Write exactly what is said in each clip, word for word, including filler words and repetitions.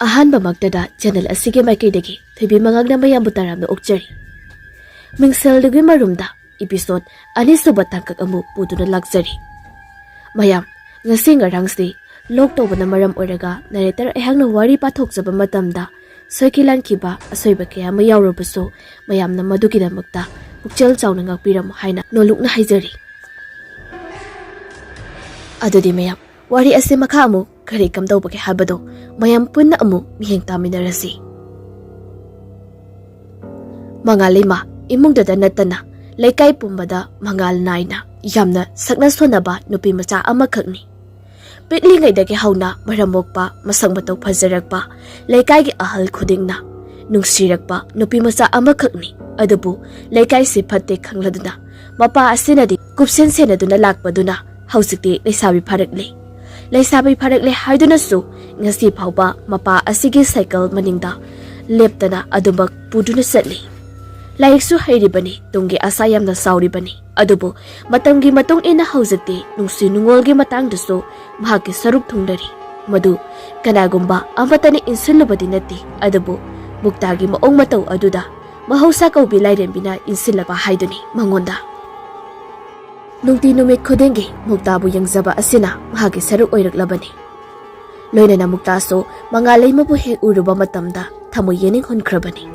ꯑꯍꯥꯟꯕꯃꯛꯇꯗ channel ꯑꯁꯤꯒꯤ ꯃꯥꯏꯀꯩꯗꯒꯤ ꯊꯣꯏꯕꯤ ꯃꯉꯥꯡꯅ ꯃꯌꯥꯝꯕꯨ ꯇꯔꯥꯝꯅ ꯑꯣꯛꯆꯔꯤ꯫ ꯃꯤꯡꯁꯦꯜꯗꯨꯒꯤ ꯃꯔꯨꯝꯗ ꯏꯄꯤꯁꯣꯗ ꯑꯅꯤꯁꯨꯕ ꯇꯥꯡꯀꯛ ꯑꯃꯨꯛ ꯄꯨꯗꯨꯅ ꯂꯥꯛꯆꯔꯤ꯫ ꯃꯌꯥꯝ, ꯉꯁꯤ ꯉꯔꯥꯡꯁꯤ ꯂꯣꯛ ꯇꯧꯕꯅ ꯃꯔꯝ ꯑꯣꯏꯔꯒ ꯅꯔꯦꯇꯔ ꯑꯩꯍꯥꯛꯅ ꯋꯥꯔꯤ ꯄꯥꯊꯣꯛꯆꯕ ꯃꯇꯝꯗ ꯁꯣꯏꯈꯤ ꯂꯥꯟꯈꯤꯕ ꯑꯁꯣꯏꯕ ꯀꯌꯥ ꯑꯃ ꯌꯥꯎꯔꯕꯁꯨ, ꯃꯌꯥꯝꯅ ꯃꯗꯨꯒꯤꯗꯃꯛꯇ ꯄꯨꯛꯆꯦꯜ ꯆꯥꯎꯅ ꯉꯥꯛꯄꯤꯔꯝꯃꯨ ꯍꯥꯏꯅ ꯅꯣꯜꯂꯨꯛꯅ ꯍꯥꯏꯖꯔꯤ꯫ ꯑꯗꯨꯗꯤ ꯃꯌꯥꯝ, ꯋꯥꯔꯤ ꯑꯁꯤ ꯃꯈꯥ ꯑꯃꯨꯛ ꯀꯔꯤ ꯀꯝꯗꯧꯕꯒꯦ ꯍꯥꯏꯕꯗꯨ ꯃꯌꯥꯝ ꯄꯨꯟꯅ ꯑꯃꯨꯛ ꯃꯤꯠꯌꯦꯡ ꯇꯥꯃꯤꯟꯅꯔꯁꯤ꯫ ꯃꯉꯥꯜ ꯏꯃꯥ ꯏꯃꯨꯡꯗꯇ ꯅꯠꯇꯅ ꯂꯩꯀꯥꯏ ꯄꯨꯝꯕꯗ ꯃꯉꯥꯜ ꯅꯥꯏꯅ ꯌꯥꯝꯅ ꯁꯛꯅ ꯁꯣꯟꯅꯕ ꯅꯨꯄꯤ ꯃꯆꯥ ꯑꯃꯈꯛꯅꯤ꯫ ꯄꯤꯛꯂꯤꯉꯩꯗꯒꯤ ꯍꯧꯅ ꯃꯔꯝ ꯃꯣꯛꯄ, ꯃꯁꯛ ꯃꯇꯧ ꯐꯖꯔꯛꯄ, ꯂꯩꯀꯥꯏꯒꯤ ꯑꯍꯜ ꯈꯨꯗꯤꯡꯅ ꯅꯨꯡꯁꯤꯔꯛꯄ ꯅꯨꯄꯤ ꯃꯆꯥ ꯑꯃꯈꯛꯅꯤ꯫ ꯑꯗꯨꯕꯨ ꯂꯩꯀꯥꯏꯁꯤ ꯐꯠꯇꯦ ꯈꯪꯂꯗꯨꯅ ꯃꯄꯥ ꯑꯁꯤꯅꯗꯤ ꯀꯨꯞꯁꯦꯟ ꯁꯦꯟꯅꯗꯨꯅ ꯂꯥꯛꯄꯗꯨꯅ ꯍꯧꯖꯤꯛꯇꯤ ꯂꯩꯁꯥꯕꯤ ꯐꯥꯔꯛꯂꯦ꯫ ꯂꯩꯁꯥꯕꯤ ꯐꯥꯔꯛꯂꯦ ꯍꯥꯏꯗꯨꯅꯁꯨ ꯉꯁꯤ ꯐꯥꯎꯕ ꯃꯄꯥ ꯑꯁꯤꯒꯤ ꯁꯥꯏꯀꯜ ꯃꯅꯤꯡꯗ ꯂꯦꯞꯇꯅ ꯑꯗꯨꯃꯛ ꯄꯨꯗꯨꯅ ꯆꯠꯂꯤ꯫ ꯂꯥꯏꯔꯤꯛꯁꯨ ꯍꯩꯔꯤꯕꯅꯤ, ꯇꯨꯡꯒꯤ ꯑꯁꯥ ꯌꯥꯝꯅ ꯆꯥꯎꯔꯤꯕꯅꯤ꯫ ꯑꯗꯨꯕꯨ ꯃꯇꯝꯒꯤ ꯃꯇꯨꯡ ꯏꯟꯅ ꯍꯧꯖꯤꯛꯇꯤ ꯅꯨꯡꯁꯤ ꯅꯨꯡꯉꯣꯜꯒꯤ ꯃꯇꯥꯡꯗꯁꯨ ꯃꯍꯥꯛꯀꯤ ꯁꯔꯨꯛ ꯊꯨꯡꯅꯔꯤ꯫ ꯃꯗꯨ ꯀꯅꯥꯒꯨꯝꯕ ꯑꯃꯠꯇꯅ ꯏꯟꯁꯤꯜꯂꯨꯕꯗꯤ ꯅꯠꯇꯦ, ꯑꯗꯨꯕꯨ ꯃꯨꯛꯇꯥꯒꯤ ꯃꯑꯣꯡ ꯃꯇꯧ ꯑꯗꯨꯗ ꯃꯍꯧꯁꯥ ꯀꯧꯕꯤ ꯂꯥꯏꯔꯦꯝꯕꯤꯅ ꯏꯟꯁꯤꯜꯂꯕ ꯍꯥꯏꯗꯨꯅꯤ ꯃꯉꯣꯟꯗ꯫ ꯅꯨꯡꯇꯤ ꯅꯨꯃꯤꯠ ꯈꯨꯗꯤꯡꯒꯤ ꯃꯨꯛꯇꯥꯕꯨ ꯌꯦꯡꯖꯕ ꯑꯁꯤꯅ ꯃꯍꯥꯛꯀꯤ ꯁꯔꯨꯛ ꯑꯣꯏꯔꯛꯂꯕꯅꯤ꯫ ꯂꯣꯏꯅꯅ ꯃꯨꯛꯇꯥꯁꯨ ꯃꯉꯥꯜ ꯂꯩꯃꯕꯨ ꯍꯦꯛ ꯎꯔꯨꯕ ꯃꯇꯝꯗ ꯊꯃꯣꯏ ꯌꯦꯅꯤꯡ ꯍꯨꯟꯈ꯭ꯔꯕꯅꯤ꯫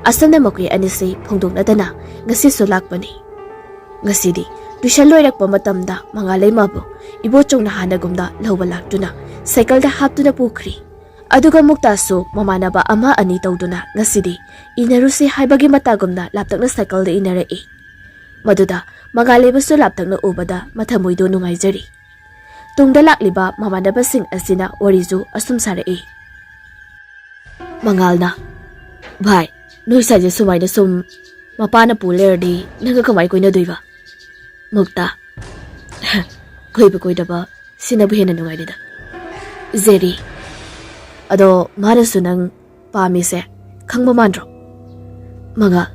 ꯑꯁꯨꯝꯅ ꯃꯈꯣꯏ ꯑꯅꯤꯁꯤ ꯐꯣꯡꯗꯣꯛꯅꯗꯅ ꯉꯁꯤꯁꯨ ꯂꯥꯛꯄꯅꯤ꯫ ꯉꯁꯤꯗꯤ ꯇ꯭ꯌꯨꯁꯟ ꯂꯣꯏꯔꯛꯄ ꯃꯇꯝꯗ ꯃꯉꯥꯜ ꯂꯩꯃꯕꯨ ꯏꯕꯣꯆꯧꯅ ꯍꯥꯟꯅꯒꯨꯝꯅ ꯂꯧꯕ ꯂꯥꯛꯇꯨꯅ ꯁꯥꯏꯀꯜꯗ ꯍꯥꯞꯇꯨꯅ ꯄꯨꯈ꯭ꯔꯤ꯫ ꯑꯗꯨꯒ ꯃꯨꯛꯇꯥꯁꯨ ꯃꯃꯥꯟꯅꯕ ꯑꯃ ꯑꯅꯤ ꯇꯧꯗꯨꯅ ꯉꯁꯤꯗꯤ ꯏꯟꯅꯔꯨꯁꯤ ꯍꯥꯏꯕꯒꯤ ꯃꯇꯥꯒꯨꯝꯅ ꯂꯥꯞꯇꯛꯅ ꯁꯥꯏꯀꯜꯗ ꯏꯟꯅꯔꯛꯏ꯫ ꯃꯗꯨꯗ ꯃꯉꯥꯜ ꯂꯩꯃꯁꯨ ꯂꯥꯞꯇꯛꯅ ꯎꯕꯗ ꯃꯊꯃꯣꯏꯗꯣ ꯅꯨꯡꯉꯥꯏꯖꯔꯤ꯫ ꯇꯨꯡꯗ ꯂꯥꯛꯂꯤꯕ ꯃꯃꯥꯟꯅꯕꯁꯤꯡ ꯑꯁꯤꯅ ꯋꯥꯔꯤꯁꯨ ꯑꯁꯨꯝ ꯁꯥꯔꯛꯏ꯫ ꯃꯉꯥꯜꯅ, "ꯚꯥꯏ, ꯅꯣꯏ ꯁ꯭ꯋꯥꯏꯁꯦ ꯁꯨꯃꯥꯏꯅ ꯁꯨꯝ ꯃꯄꯥꯅ ꯄꯨ ꯂꯩꯔꯗꯤ ꯅꯪꯒ ꯀꯃꯥꯏ ꯀꯣꯏꯅꯗꯣꯏꯕ?" ꯃꯨꯛꯇ, "ꯀꯣꯏꯕ ꯀꯣꯏꯗꯕ ꯁꯤꯅꯕꯨ ꯍꯦꯟꯅ ꯅꯨꯡꯉꯥꯏꯔꯦꯗ꯫" ꯖꯦꯔꯤ, "ꯑꯗꯣ ꯃꯥꯅꯁꯨ ꯅꯪ ꯄꯥꯝꯃꯤꯁꯦ ꯈꯪꯕ ꯃꯥꯟꯗ꯭ꯔꯣ?" ꯃꯉꯥꯜ,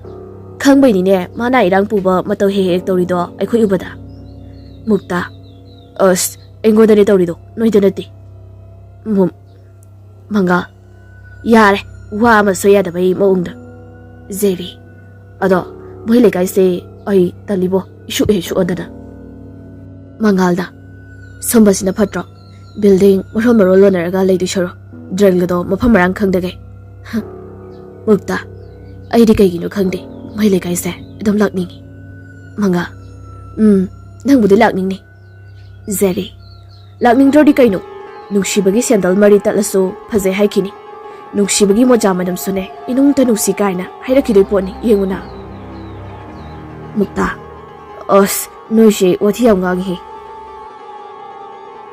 "ꯈꯪꯕꯩꯅꯤꯅꯦ ꯃꯥꯅ ꯏꯔꯥꯡ ꯄꯨꯕ ꯃꯇꯧ ꯍꯦꯛ ꯍꯦꯛ ꯇꯧꯔꯤꯗꯣ ꯑꯩꯈꯣꯏ ꯎꯕꯗ꯫" ꯃꯨꯛꯇ, "ꯑꯁ, ꯑꯩꯉꯣꯟꯗꯅꯦ ꯇꯧꯔꯤꯗꯣ, ꯅꯣꯏꯗ ꯅꯠꯇꯦ꯫" ꯃꯨ-, ꯃꯉꯥꯜ, ꯌꯥꯔꯦ, ꯋꯥ ꯑꯃ ꯁꯣꯏ ꯌꯥꯗꯕꯩ ꯃꯑꯣꯡꯗ꯫ ꯖꯦꯔꯤ, ꯑꯗꯣ ꯃꯣꯏ ꯂꯩꯀꯥꯏꯁꯦ ꯑꯩ ꯇꯜꯂꯤꯕꯣ, ꯏꯁꯨꯛ ꯍꯦꯛ ꯁꯨꯛꯑꯗꯅ꯫ ꯃꯉꯥꯜꯗ, ꯁꯨꯝꯕꯁꯤꯅ ꯐꯠꯇ꯭ꯔꯣ? ꯕꯤꯜꯗꯤꯡ ꯃꯔꯣꯟ ꯃꯔꯣꯟ ꯂꯣꯟꯅꯔꯒ ꯂꯩꯗꯣꯏ ꯁꯔꯨꯛ, ꯗ꯭ꯔꯦꯟꯒꯗꯣ ꯃꯐꯝ ꯃꯔꯥꯡ ꯈꯪꯗꯒꯩ꯫ ꯍ, ꯃꯨꯛꯇ, ꯑꯩꯗꯤ ꯀꯩꯒꯤꯅꯣ ꯈꯪꯗꯦ, ꯃꯣꯏ ꯂꯩꯀꯥꯏꯁꯦ ꯑꯗꯨꯝ ꯂꯥꯛꯅꯤꯡꯉꯤ꯫ ꯃꯉꯥꯜ, ꯎꯝ, ꯅꯪꯕꯨꯗꯤ ꯂꯥꯛꯅꯤꯡꯅꯤ꯫ ꯖꯦꯔꯤ, ꯂꯥꯛꯅꯤꯡꯗ꯭ꯔꯗꯤ ꯀꯩꯅꯣ? ꯅꯨꯡꯁꯤꯕꯒꯤ ꯁꯦꯟꯗꯜ ꯃꯔꯤ ꯇꯠꯂꯁꯨ ꯐꯖꯩ ꯍꯥꯏꯈꯤꯅꯤ꯫ ꯅꯨꯡꯁꯤꯕꯒꯤ ꯃꯣꯖꯥ ꯃꯅꯝꯁꯨꯅꯦ, ꯏꯅꯨꯡꯇ ꯅꯨꯡꯁꯤ ꯀꯥꯏꯅ ꯍꯥꯏꯔꯛꯈꯤꯗꯣꯏ ꯄꯣꯠꯅꯤ, ꯌꯦꯡꯉꯨꯅ꯫ ꯃꯨꯛꯇ, ꯑꯁ, ꯅꯣꯏꯁꯦ ꯋꯥꯊꯤ ꯌꯥꯝ ꯉꯥꯡꯉꯤꯍꯦ꯫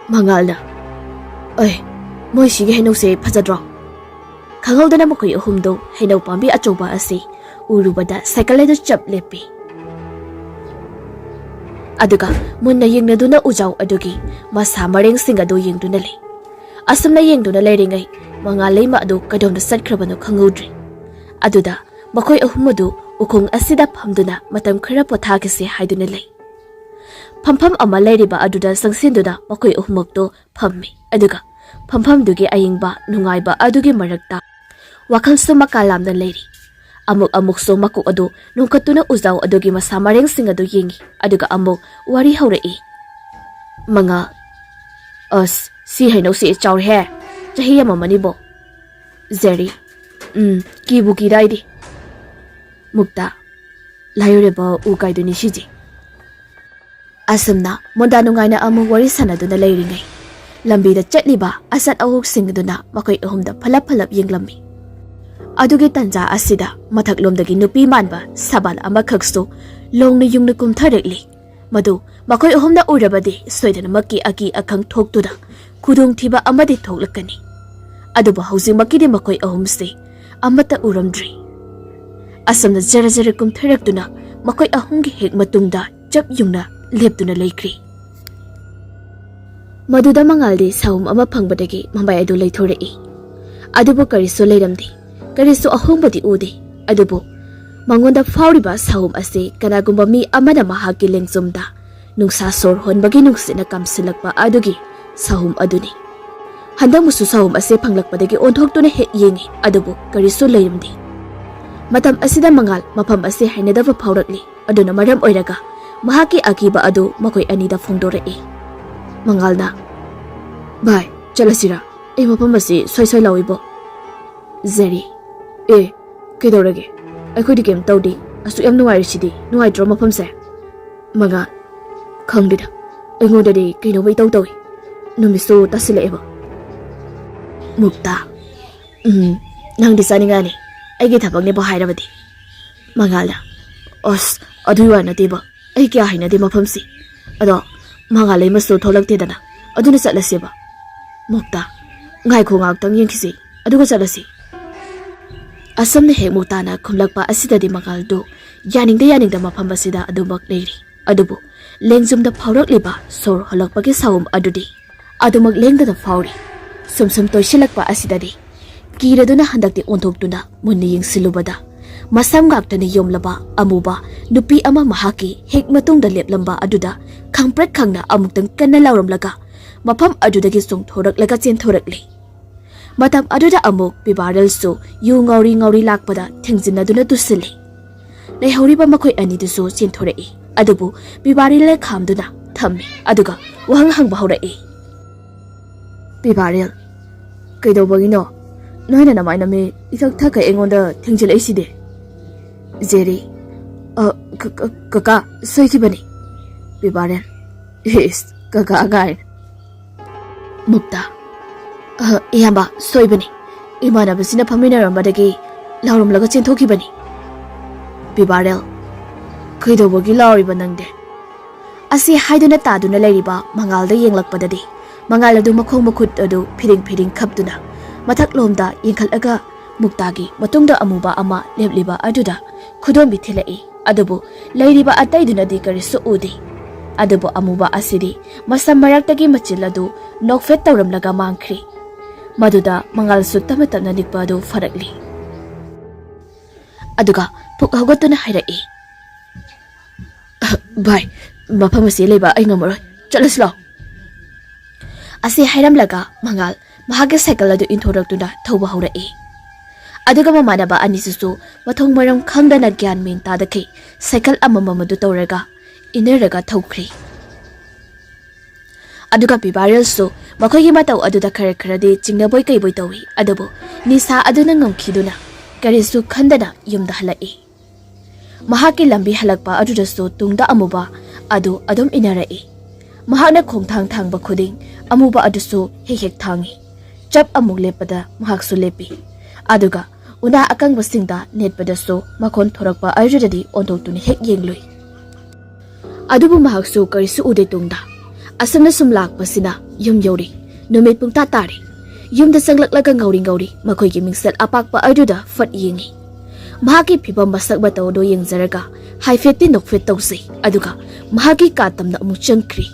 ꯃꯉꯥꯜꯅ, ꯑꯦ, ꯃꯣꯏ ꯁꯤꯒꯤ ꯍꯩꯅꯧꯁꯦ ꯐꯖꯗ꯭ꯔꯣ? ꯈꯪꯍꯧꯗꯅ ꯃꯈꯣꯏ ꯑꯍꯨꯝꯗꯣ ꯍꯩꯅꯧ ꯄꯥꯝꯕꯤ ꯑꯆꯧꯕ ꯑꯁꯤ ꯎꯔꯨꯕꯗ ꯁꯥꯏꯀꯜ ꯑꯗꯨ ꯆꯞ ꯂꯦꯞꯄꯤ꯫ ꯑꯗꯨꯒ ꯃꯨꯟꯅ ꯌꯦꯡꯅꯗꯨꯅ ꯎꯖꯥꯎ ꯑꯗꯨꯒꯤ ꯃꯁꯥ ꯃꯔꯦꯡꯁꯤꯡ ꯑꯗꯨ ꯌꯦꯡꯗꯨꯅ ꯂꯩ꯫ ꯑꯁꯨꯝꯅ ꯌꯦꯡꯗꯨꯅ ꯂꯩꯔꯤꯉꯩ, ꯃꯉꯥꯜ ꯂꯩꯃ ꯑꯗꯨ ꯀꯗꯣꯝꯗ ꯆꯠꯈ꯭ꯔꯕꯅꯣ ꯈꯪꯍꯧꯗ꯭ꯔꯦ꯫ ꯑꯗꯨꯗ ꯃꯈꯣꯏ ꯑꯍꯨꯝ ꯑꯗꯨ ꯎꯈꯣꯡ ꯑꯁꯤꯗ ꯐꯝꯗꯨꯅ ꯃꯇꯝ ꯈꯔ ꯄꯣꯊꯥꯈꯤꯁꯤ ꯍꯥꯏꯗꯨꯅ ꯂꯩ꯫ ꯐꯝꯐꯝ ꯑꯃ ꯂꯩꯔꯤꯕ ꯑꯗꯨꯗ ꯆꯪꯁꯤꯟꯗꯨꯅ ꯃꯈꯣꯏ ꯑꯍꯨꯝꯃꯛꯇꯨ ꯐꯝꯃꯤ꯫ ꯑꯗꯨꯒ ꯐꯝꯐꯝꯗꯨꯒꯤ ꯑꯏꯪꯕ ꯅꯨꯡꯉꯥꯏꯕ ꯑꯗꯨꯒꯤ ꯃꯔꯛꯇ ꯋꯥꯈꯜꯁꯨ ꯃꯀꯥ ꯂꯥꯝꯅ ꯂꯩꯔꯤ꯫ ꯑꯃꯨꯛ ꯑꯃꯨꯛꯁꯨ ꯃꯀꯣꯛ ꯑꯗꯨ ꯅꯣꯡꯈꯠꯇꯨꯅ ꯎꯖꯥꯎ ꯑꯗꯨꯒꯤ ꯃꯁꯥ ꯃꯔꯦꯡꯁꯤꯡ ꯑꯗꯨ ꯌꯦꯡꯉꯤ꯫ ꯑꯗꯨꯒ ꯑꯃꯨꯛ ꯋꯥꯔꯤ ꯍꯧꯔꯛꯏ꯫ ꯃꯉꯥꯜ, ꯑꯁ, ꯁꯤ ꯍꯩꯅꯧꯁꯤ ꯆꯥꯎꯔꯦꯍꯦ, ꯆꯍꯤ ꯌꯥꯝꯃꯝꯃꯅꯤꯕꯣ꯫ ꯖꯦꯔꯤ, ꯎꯝ, ꯀꯤꯕꯨ ꯀꯤꯗꯥꯏꯗꯤ꯫ ꯃꯨꯛꯇ, ꯂꯥꯏꯑꯣꯏꯔꯕ ꯎ ꯀꯥꯏꯗꯨꯅꯤ ꯁꯤꯁꯦ꯫ ꯑꯁꯨꯝꯅ ꯃꯣꯟꯗꯥ ꯅꯨꯡꯉꯥꯏꯅ ꯑꯃꯨꯛ ꯋꯥꯔꯤ ꯁꯥꯟꯅꯗꯨꯅ ꯂꯩꯔꯤꯉꯩ, ꯂꯝꯕꯤꯗ ꯆꯠꯂꯤꯕ ꯑꯆꯠ ꯑꯋꯣꯛꯁꯤꯡ ꯑꯗꯨꯅ ꯃꯈꯣꯏ ꯑꯍꯨꯝꯗ ꯐꯂꯞ ꯐꯂꯞ ꯌꯦꯡꯂꯝꯃꯤ꯫ ꯑꯗꯨꯒꯤ ꯇꯟꯖꯥ ꯑꯁꯤꯗ ꯃꯊꯛꯂꯣꯝꯗꯒꯤ ꯅꯨꯄꯤ ꯃꯥꯟꯕ ꯁꯕꯥꯜ ꯑꯃꯈꯛꯁꯨ ꯂꯣꯡꯅ ꯌꯨꯡꯅ ꯀꯨꯝꯊꯔꯛꯂꯤ꯫ ꯃꯗꯨ ꯃꯈꯣꯏ ꯑꯍꯨꯝꯅ ꯎꯔꯕꯗꯤ ꯁꯣꯏꯗꯅꯃꯛꯀꯤ ꯑꯀꯤ ꯑꯈꯪ ꯊꯣꯛꯇꯨꯅ ꯈꯨꯗꯣꯡꯊꯤꯕ ꯑꯃꯗꯤ ꯊꯣꯛꯂꯛꯀꯅꯤ꯫ ꯑꯗꯨꯕꯨ ꯍꯧꯖꯤꯛꯃꯛꯀꯤꯗꯤ ꯃꯈꯣꯏ ꯑꯍꯨꯝꯁꯤ ꯑꯃꯠꯇ ꯎꯔꯝꯗ꯭ꯔꯤ꯫ ꯑꯁꯨꯝꯅ ꯖꯔ ꯖꯔ ꯀꯨꯝꯊꯔꯛꯇꯨꯅ ꯃꯈꯣꯏ ꯑꯍꯨꯝꯒꯤ ꯍꯦꯛ ꯃꯇꯨꯡꯗ ꯆꯞ ꯌꯨꯡꯅ ꯂꯦꯞꯇꯨꯅ ꯂꯩꯈ꯭ꯔꯤ꯫ ꯃꯗꯨꯗ ꯃꯉꯥꯜꯗꯤ ꯁꯥꯍꯨꯝ ꯑꯃ ꯐꯪꯕꯗꯒꯤ ꯃꯃꯥꯏ ꯑꯗꯨ ꯂꯩꯊꯣꯔꯛꯏ꯫ ꯑꯗꯨꯕꯨ ꯀꯔꯤꯁꯨ ꯂꯩꯔꯝꯗꯦ, ꯀꯔꯤꯁꯨ ꯑꯍꯣꯡꯕꯗꯤ ꯎꯗꯦ꯫ ꯑꯗꯨꯕꯨ ꯃꯉꯣꯟꯗ ꯐꯥꯎꯔꯤꯕ ꯁꯥꯍꯨꯝ ꯑꯁꯤ ꯀꯅꯥꯒꯨꯝꯕ ꯃꯤ ꯑꯃꯅ ꯃꯍꯥꯛꯀꯤ ꯂꯦꯡꯖꯨꯝꯗ ꯅꯨꯡꯁꯥ ꯁꯣꯔ ꯍꯣꯟꯕꯒꯤ ꯅꯨꯡꯁꯤꯠꯅ ꯀꯥꯝꯁꯤꯜꯂꯛꯄ ꯑꯗꯨꯒꯤ ꯁꯥꯍꯨꯝ ꯑꯗꯨꯅꯤ꯫ ꯍꯟꯗꯛꯃꯨꯛꯁꯨ ꯁꯥꯍꯨꯝ ꯑꯁꯦ ꯐꯪꯂꯛꯄꯗꯒꯤ ꯑꯣꯟꯊꯣꯛꯇꯨꯅ ꯍꯦꯛ ꯌꯦꯡꯉꯤ, ꯑꯗꯨꯕꯨ ꯀꯔꯤꯁꯨ ꯂꯩꯔꯝꯗꯦ꯫ ꯃꯇꯝ ꯑꯁꯤꯗ ꯃꯉꯥꯜ ꯃꯐꯝ ꯑꯁꯦ ꯍꯩꯅꯗꯕ ꯐꯥꯎꯔꯛꯂꯤ꯫ ꯑꯗꯨꯅ ꯃꯔꯝ ꯑꯣꯏꯔꯒ ꯃꯍꯥꯛꯀꯤ ꯑꯀꯤꯕ ꯑꯗꯨ ꯃꯈꯣꯏ ꯑꯅꯤꯗ ꯐꯣꯡꯗꯣꯔꯛꯏ꯫ ꯃꯉꯥꯜꯅ, "ꯚꯥꯏ, ꯆꯠꯂꯁꯤꯔꯥ? ꯑꯩ ꯃꯐꯝ ꯑꯁꯤ ꯁꯣꯏ ꯁꯣꯏ ꯂꯥꯎꯏꯕꯣ꯫" ꯖꯦꯔꯤ, "ꯑꯦ, ꯀꯩꯗꯧꯔꯒꯦ? ꯑꯩꯈꯣꯏꯗꯤ ꯀꯩꯝ ꯇꯧꯗꯦ꯫ ꯑꯁꯨꯛ ꯌꯥꯝ ꯅꯨꯡꯉꯥꯏꯔꯤꯁꯤꯗꯤ꯫ ꯅꯨꯡꯉꯥꯏꯇ꯭ꯔꯣ ꯃꯐꯝꯁꯦ?" ꯃꯉꯥꯜ, "ꯈꯪꯗꯦꯗ, ꯑꯩꯉꯣꯟꯗꯗꯤ ꯀꯩꯅꯣꯝꯃ ꯏꯇꯧ ꯇꯧꯏ꯫ ꯅꯨꯃꯤꯠꯁꯨ ꯇꯥꯁꯤꯜꯂꯛꯑꯦꯕ꯫" ꯃꯨꯛꯇꯥ, "ꯎꯝ, ꯅꯪꯗꯤ ꯆꯥꯅꯤꯡꯉꯛꯑꯅꯤ, ꯑꯩꯒꯤ ꯊꯕꯛꯅꯦꯕꯨ ꯍꯥꯏꯔꯕꯗꯤ꯫" ꯃꯉꯥꯜꯅ, "ꯑꯁ, ꯑꯗꯨꯒꯤ ꯋꯥ ꯅꯠꯇꯦꯕ, ꯑꯩ ꯀꯌꯥ ꯍꯩꯅꯗꯦ ꯃꯐꯝꯁꯤ꯫ ꯑꯗꯣ ꯃꯉꯥꯜ ꯂꯩꯃꯁꯨ ꯊꯣꯛꯂꯛꯇꯦꯗꯅ, ꯑꯗꯨꯅ ꯆꯠꯂꯁꯦꯕ꯫" ꯃꯨꯛꯇꯥ, "ꯉꯥꯏꯈꯣ, ꯉꯥꯏꯍꯥꯛꯇꯪ ꯌꯦꯡꯈꯤꯁꯤ, ꯑꯗꯨꯒ ꯆꯠꯂꯁꯤ꯫" ꯑꯁꯨꯝꯅ ꯍꯦꯛ ꯃꯨꯛꯇꯥꯅ ꯈꯨꯝꯂꯛꯄ ꯑꯁꯤꯗꯗꯤ ꯃꯉꯥꯜꯗꯨ ꯌꯥꯅꯤꯡꯗ ꯌꯥꯅꯤꯡꯗ ꯃꯐꯝ ꯑꯁꯤꯗ ꯑꯗꯨꯃꯛ ꯂꯩꯔꯤ꯫ ꯑꯗꯨꯕꯨ ꯂꯦꯡꯖꯨꯝꯗ ꯐꯥꯎꯔꯛꯂꯤꯕ ꯁꯣꯔ ꯍꯣꯜꯂꯛꯄꯒꯤ ꯁꯥꯎꯝ ꯑꯗꯨꯗꯤ ꯑꯗꯨꯃꯛ ꯂꯦꯡꯗꯅ ꯐꯥꯎꯔꯤ꯫ ꯁꯨꯝ ꯁꯨꯝ ꯇꯣꯏꯁꯤꯜꯂꯛꯄ ꯑꯁꯤꯗꯗꯤ ꯀꯤꯔꯗꯨꯅ ꯍꯟꯗꯛꯇꯤ ꯑꯣꯟꯊꯣꯛꯇꯨꯅ ꯃꯨꯟꯅ ꯌꯦꯡꯁꯤꯜꯂꯨꯕꯗ, ꯃꯁꯝ ꯉꯥꯛꯇꯅ ꯌꯣꯝꯂꯕ ꯑꯃꯨꯕ ꯅꯨꯄꯤ ꯑꯃ ꯃꯍꯥꯛꯀꯤ ꯍꯦꯛ ꯃꯇꯨꯡꯗ ꯂꯦꯞꯂꯝꯕ ꯑꯗꯨꯗ ꯈꯪꯄ꯭ꯔꯦꯛ ꯈꯪꯅ ꯑꯃꯨꯛꯇꯪ ꯀꯟꯅ ꯂꯥꯎꯔꯝꯂꯒ ꯃꯐꯝ ꯑꯗꯨꯗꯒꯤ ꯆꯣꯡꯊꯣꯔꯛꯂꯒ ꯆꯦꯟꯊꯣꯔꯛꯂꯤ꯫ ꯃꯇꯝ ꯑꯗꯨꯗ ꯑꯃꯨꯛ ꯄꯤꯕꯥꯔꯦꯜꯁꯨ ꯌꯨ ꯉꯥꯎꯔꯤ ꯉꯥꯎꯔꯤ ꯂꯥꯛꯄꯗ ꯊꯦꯡꯖꯤꯟꯅꯗꯨꯅ ꯇꯨꯁꯤꯜꯂꯤ꯫ ꯂꯩꯍꯧꯔꯤꯕ ꯃꯈꯣꯏ ꯑꯅꯤꯗꯨꯁꯨ ꯆꯦꯟꯊꯣꯔꯛꯏ, ꯑꯗꯨꯕꯨ ꯄꯤꯕꯥꯔꯦꯜꯅ ꯈꯥꯝꯗꯨꯅ ꯊꯝꯃꯤ, ꯑꯗꯨꯒ ꯋꯥꯍꯪ ꯍꯪꯕ ꯍꯧꯔꯛꯏ꯫ "ꯄꯤꯕꯥꯔꯦꯜ, ꯀꯩꯗꯧꯕꯒꯤꯅꯣ ꯅꯣꯏꯅ ꯅꯃꯥꯏ ꯅꯃꯤꯠ ꯏꯊꯛ ꯊꯛꯈꯩ ꯑꯩꯉꯣꯟꯗ ꯊꯦꯡꯖꯤꯜꯂꯛꯏꯁꯤꯗꯤ?" ꯖꯦꯔꯤ, "ꯑ, ꯀ-, ꯀ-, ꯀꯀꯥ, ꯁꯣꯏꯈꯤꯕꯅꯤ꯫" ꯄꯤꯕꯥꯔꯦꯜ, "ꯏꯁ, ꯀꯀꯥ ꯀꯥꯏꯅ꯫" ꯃꯨꯛꯇꯥ, "ꯑ, ꯏꯌꯥꯝꯕ, ꯁꯣꯏꯕꯅꯤ꯫ ꯏꯃꯥꯟꯅꯕꯁꯤꯅ ꯐꯝꯃꯤꯟꯅꯔꯝꯕꯗꯒꯤ ꯂꯥꯎꯔꯝꯂꯒ ꯆꯦꯟꯊꯣꯛꯈꯤꯕꯅꯤ꯫" ꯄꯤꯕꯥꯔꯦꯜ, "ꯀꯩꯗꯧꯕꯒꯤ ꯂꯥꯎꯔꯤꯕ ꯅꯪꯗꯤ?" ꯑꯁꯤ ꯍꯥꯏꯗꯨꯅ ꯇꯥꯗꯨꯅ ꯂꯩꯔꯤꯕ ꯃꯉꯥꯜꯗ ꯌꯦꯡꯂꯛꯄꯗꯗꯤ ꯃꯉꯥꯜ ꯑꯗꯨ ꯃꯈꯣꯡ ꯃꯈꯨꯠ ꯑꯗꯨ ꯐꯤꯗꯤꯡ ꯐꯤꯗꯤꯡ ꯈꯞꯇꯨꯅ ꯃꯊꯛꯂꯣꯝꯗ ꯌꯦꯡꯈꯠꯂꯒ ꯃꯨꯛꯇꯥꯒꯤ ꯃꯇꯨꯡꯗ ꯑꯃꯨꯕ ꯑꯃ ꯂꯦꯞꯂꯤꯕ ꯑꯗꯨꯗ ꯈꯨꯗꯣꯝꯕꯤ ꯊꯤꯜꯂꯛꯏ꯫ ꯑꯗꯨꯕꯨ ꯂꯩꯔꯤꯕ ꯑꯇꯩꯗꯨꯅꯗꯤ ꯀꯔꯤꯁꯨ ꯎꯗꯦ꯫ ꯑꯗꯨꯕꯨ ꯑꯃꯨꯕ ꯑꯁꯤꯗꯤ ꯃꯁꯝ ꯃꯔꯛꯇꯒꯤ ꯃꯆꯤꯜ ꯑꯗꯨ ꯅꯣꯛꯐꯦꯠ ꯇꯧꯔꯝꯂꯒ ꯃꯥꯡꯈ꯭ꯔꯤ꯫ ꯃꯗꯨꯗ ꯃꯉꯥꯜꯁꯨ ꯇꯞꯅ ꯇꯞꯅ ꯅꯤꯛꯄ ꯑꯗꯨ ꯐꯔꯛꯂꯤ꯫ ꯑꯗꯨꯒ ꯄꯨꯛ ꯍꯧꯒꯠꯇꯨꯅ ꯍꯥꯏꯔꯛꯏ, "ꯚꯥꯏ, ꯃꯐꯝ ꯑꯁꯤ ꯂꯩꯕ ꯑꯩ ꯉꯝꯃꯔꯣꯏ, ꯆꯠꯂꯁꯤ ꯂꯥꯎ꯫" ꯑꯁꯤ ꯍꯥꯏꯔꯝꯂꯒ ꯃꯉꯥꯜ ꯃꯍꯥꯛꯀꯤ ꯁꯥꯏꯀꯜ ꯑꯗꯨ ꯏꯟꯊꯣꯔꯛꯇꯨꯅ ꯊꯧꯕ ꯍꯧꯔꯛꯏ꯫ ꯑꯗꯨꯒ ꯃꯃꯥꯟꯅꯕ ꯑꯅꯤꯁꯤꯁꯨ ꯃꯊꯣꯡ ꯃꯔꯝ ꯈꯪꯗꯅ ꯒ꯭ꯌꯥꯟ ꯃꯦꯟ ꯇꯥꯗꯈꯩ ꯁꯥꯏꯀꯜ ꯑꯃꯃꯝ ꯑꯗꯨ ꯇꯧꯔꯒ ꯏꯟꯅꯔꯒ ꯊꯧꯈ꯭ꯔꯦ꯫ ꯑꯗꯨꯒ ꯄꯤꯕꯥꯔꯦꯜꯁꯨ ꯃꯈꯣꯏꯒꯤ ꯃꯇꯧ ꯑꯗꯨꯗ ꯈꯔ ꯈꯔꯗꯤ ꯆꯤꯡꯅꯕꯣꯏ ꯀꯩꯕꯣꯏ ꯇꯧꯏ, ꯑꯗꯨꯕꯨ ꯅꯤꯁꯥ ꯑꯗꯨꯅ ꯉꯝꯈꯤꯗꯨꯅ ꯀꯔꯤꯁꯨ ꯈꯟꯗꯅ ꯌꯨꯝꯗ ꯍꯜꯂꯛꯏ꯫ ꯃꯍꯥꯛꯀꯤ ꯂꯝꯕꯤ ꯍꯜꯂꯛꯄ ꯑꯗꯨꯗꯁꯨ ꯇꯨꯡꯗ ꯑꯃꯨꯕ ꯑꯗꯨ ꯑꯗꯨꯝ ꯏꯟꯅꯔꯛꯏ꯫ ꯃꯍꯥꯛꯅ ꯈꯣꯡꯊꯥꯡ ꯊꯥꯡꯕ ꯈꯨꯗꯤꯡ ꯑꯃꯨꯕ ꯑꯗꯨꯁꯨ ꯍꯦꯛ ꯍꯦꯛ ꯊꯥꯡꯏ꯫ ꯆꯞ ꯑꯃꯨꯛ ꯂꯦꯞꯄꯗ ꯃꯍꯥꯛꯁꯨ ꯂꯦꯞꯄꯤ꯫ ꯑꯗꯨꯒ ꯎꯅꯥ ꯑꯀꯪꯕꯁꯤꯡꯗ ꯅꯦꯠꯄꯗꯁꯨ ꯃꯈꯣꯟ ꯊꯣꯔꯛꯄ ꯑꯗꯨꯗꯗꯤ ꯑꯣꯟꯊꯣꯛꯇꯨꯅ ꯍꯦꯛ ꯌꯦꯡꯂꯨꯏ꯫ ꯑꯗꯨꯕꯨ ꯃꯍꯥꯛꯁꯨ ꯀꯔꯤꯁꯨ ꯎꯗꯦ꯫ ꯇꯨꯡꯗ ꯑꯁꯨꯝꯅ ꯁꯨꯝ ꯂꯥꯛꯄꯁꯤꯅ ꯌꯨꯝ ꯌꯧꯔꯦ꯫ ꯅꯨꯃꯤꯠ ꯄꯨꯡꯇꯥ ꯇꯥꯔꯦ꯫ ꯌꯨꯝꯗ ꯆꯪꯂꯛꯂꯒ ꯉꯧꯔꯤ ꯉꯧꯔꯤ ꯃꯈꯣꯏꯒꯤ ꯃꯤꯡꯁꯦꯜ ꯑꯄꯥꯛꯄ ꯑꯗꯨꯗ ꯐꯠ ꯌꯦꯡꯉꯤ꯫ ꯃꯍꯥꯛꯀꯤ ꯐꯤꯕꯝ ꯃꯁꯛ ꯃꯇꯧ ꯑꯗꯨ ꯌꯦꯡꯖꯔꯒ ꯍꯥꯏꯐꯦꯠꯇꯤ ꯅꯣꯛꯐꯦꯠ ꯇꯧꯖꯩ, ꯑꯗꯨꯒ ꯃꯍꯥꯛꯀꯤ ꯀꯥ ꯇꯝꯅ ꯑꯃꯨꯛ ꯆꯪꯈ꯭ꯔꯦ꯫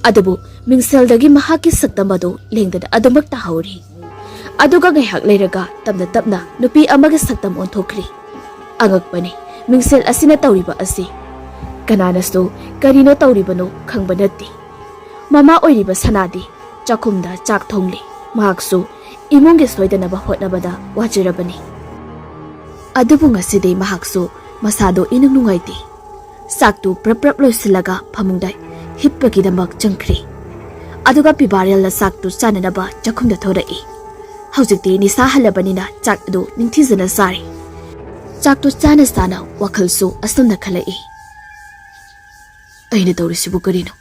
ꯑꯗꯨꯕꯨ ꯃꯤꯡꯁꯦꯜꯗꯒꯤ ꯃꯍꯥꯛꯀꯤ ꯁꯛꯇꯝ ꯑꯗꯨ ꯂꯦꯡꯗꯅ ꯑꯗꯨꯃꯛ ꯇꯥꯍꯧꯔꯤ꯫ ꯑꯗꯨꯒ ꯉꯥꯏꯍꯥꯛ ꯂꯩꯔꯒ ꯇꯞꯅ ꯇꯞꯅ ꯅꯨꯄꯤ ꯑꯃꯒꯤ ꯁꯛꯇꯝ ꯑꯣꯟꯊꯣꯛꯈ꯭ꯔꯦ꯫ ꯑꯉꯛꯄꯅꯤ, ꯃꯤꯡꯁꯦꯜ ꯑꯁꯤꯅ ꯇꯧꯔꯤꯕ ꯑꯁꯤ꯫ ꯀꯅꯥꯅꯁꯨ ꯀꯔꯤꯅꯣ ꯇꯧꯔꯤꯕꯅꯣ ꯈꯪꯕ ꯅꯠꯇꯦ꯫ ꯃꯃꯥ ꯑꯣꯏꯔꯤꯕ ꯁꯅꯥꯗꯤ ꯆꯥꯛꯈꯨꯝꯗ ꯆꯥꯛ ꯊꯣꯡꯂꯤ꯫ ꯃꯍꯥꯛꯁꯨ ꯏꯃꯨꯡꯒꯤ ꯁꯣꯏꯗꯅꯕ ꯍꯣꯠꯅꯕꯗ ꯋꯥꯖꯔꯕꯅꯤ꯫ ꯑꯗꯨꯕꯨ ꯉꯁꯤꯗꯤ ꯃꯍꯥꯛꯁꯨ ꯃꯁꯥꯗꯣ ꯏꯅꯨꯡ ꯅꯨꯡꯉꯥꯏꯇꯦ꯫ ꯆꯥꯛꯇꯨ ꯄ꯭ꯔꯞ ꯄ꯭ꯔꯞ ꯂꯣꯏꯁꯤꯜꯂꯒ ꯐꯃꯨꯡꯗ ꯍꯤꯞꯄꯒꯤꯗꯃꯛ ꯆꯪꯈ꯭ꯔꯦ꯫ ꯑꯗꯨꯒ ꯄꯤꯕꯥꯔꯦꯜꯅ ꯆꯥꯛꯇꯨ ꯆꯥꯅꯅꯕ ꯆꯥꯛꯈꯨꯝꯗ ꯊꯣꯔꯛꯏ꯫ ꯍꯧꯖꯤꯛꯇꯤ ꯅꯤꯁꯥ ꯍꯜꯂꯕꯅꯤꯅ ꯆꯥꯛ ꯑꯗꯨ ꯅꯤꯡꯊꯤꯖꯅ ꯆꯥꯔꯦ꯫ ꯆꯥꯛꯇꯨ ꯆꯥꯅ ꯆꯥꯅ ꯋꯥꯈꯜꯁꯨ ꯑꯁꯨꯝꯅ ꯈꯜꯂꯛꯏ, "ꯑꯩꯅ ꯇꯧꯔꯤꯁꯤꯕꯨ ꯀꯔꯤꯅꯣ?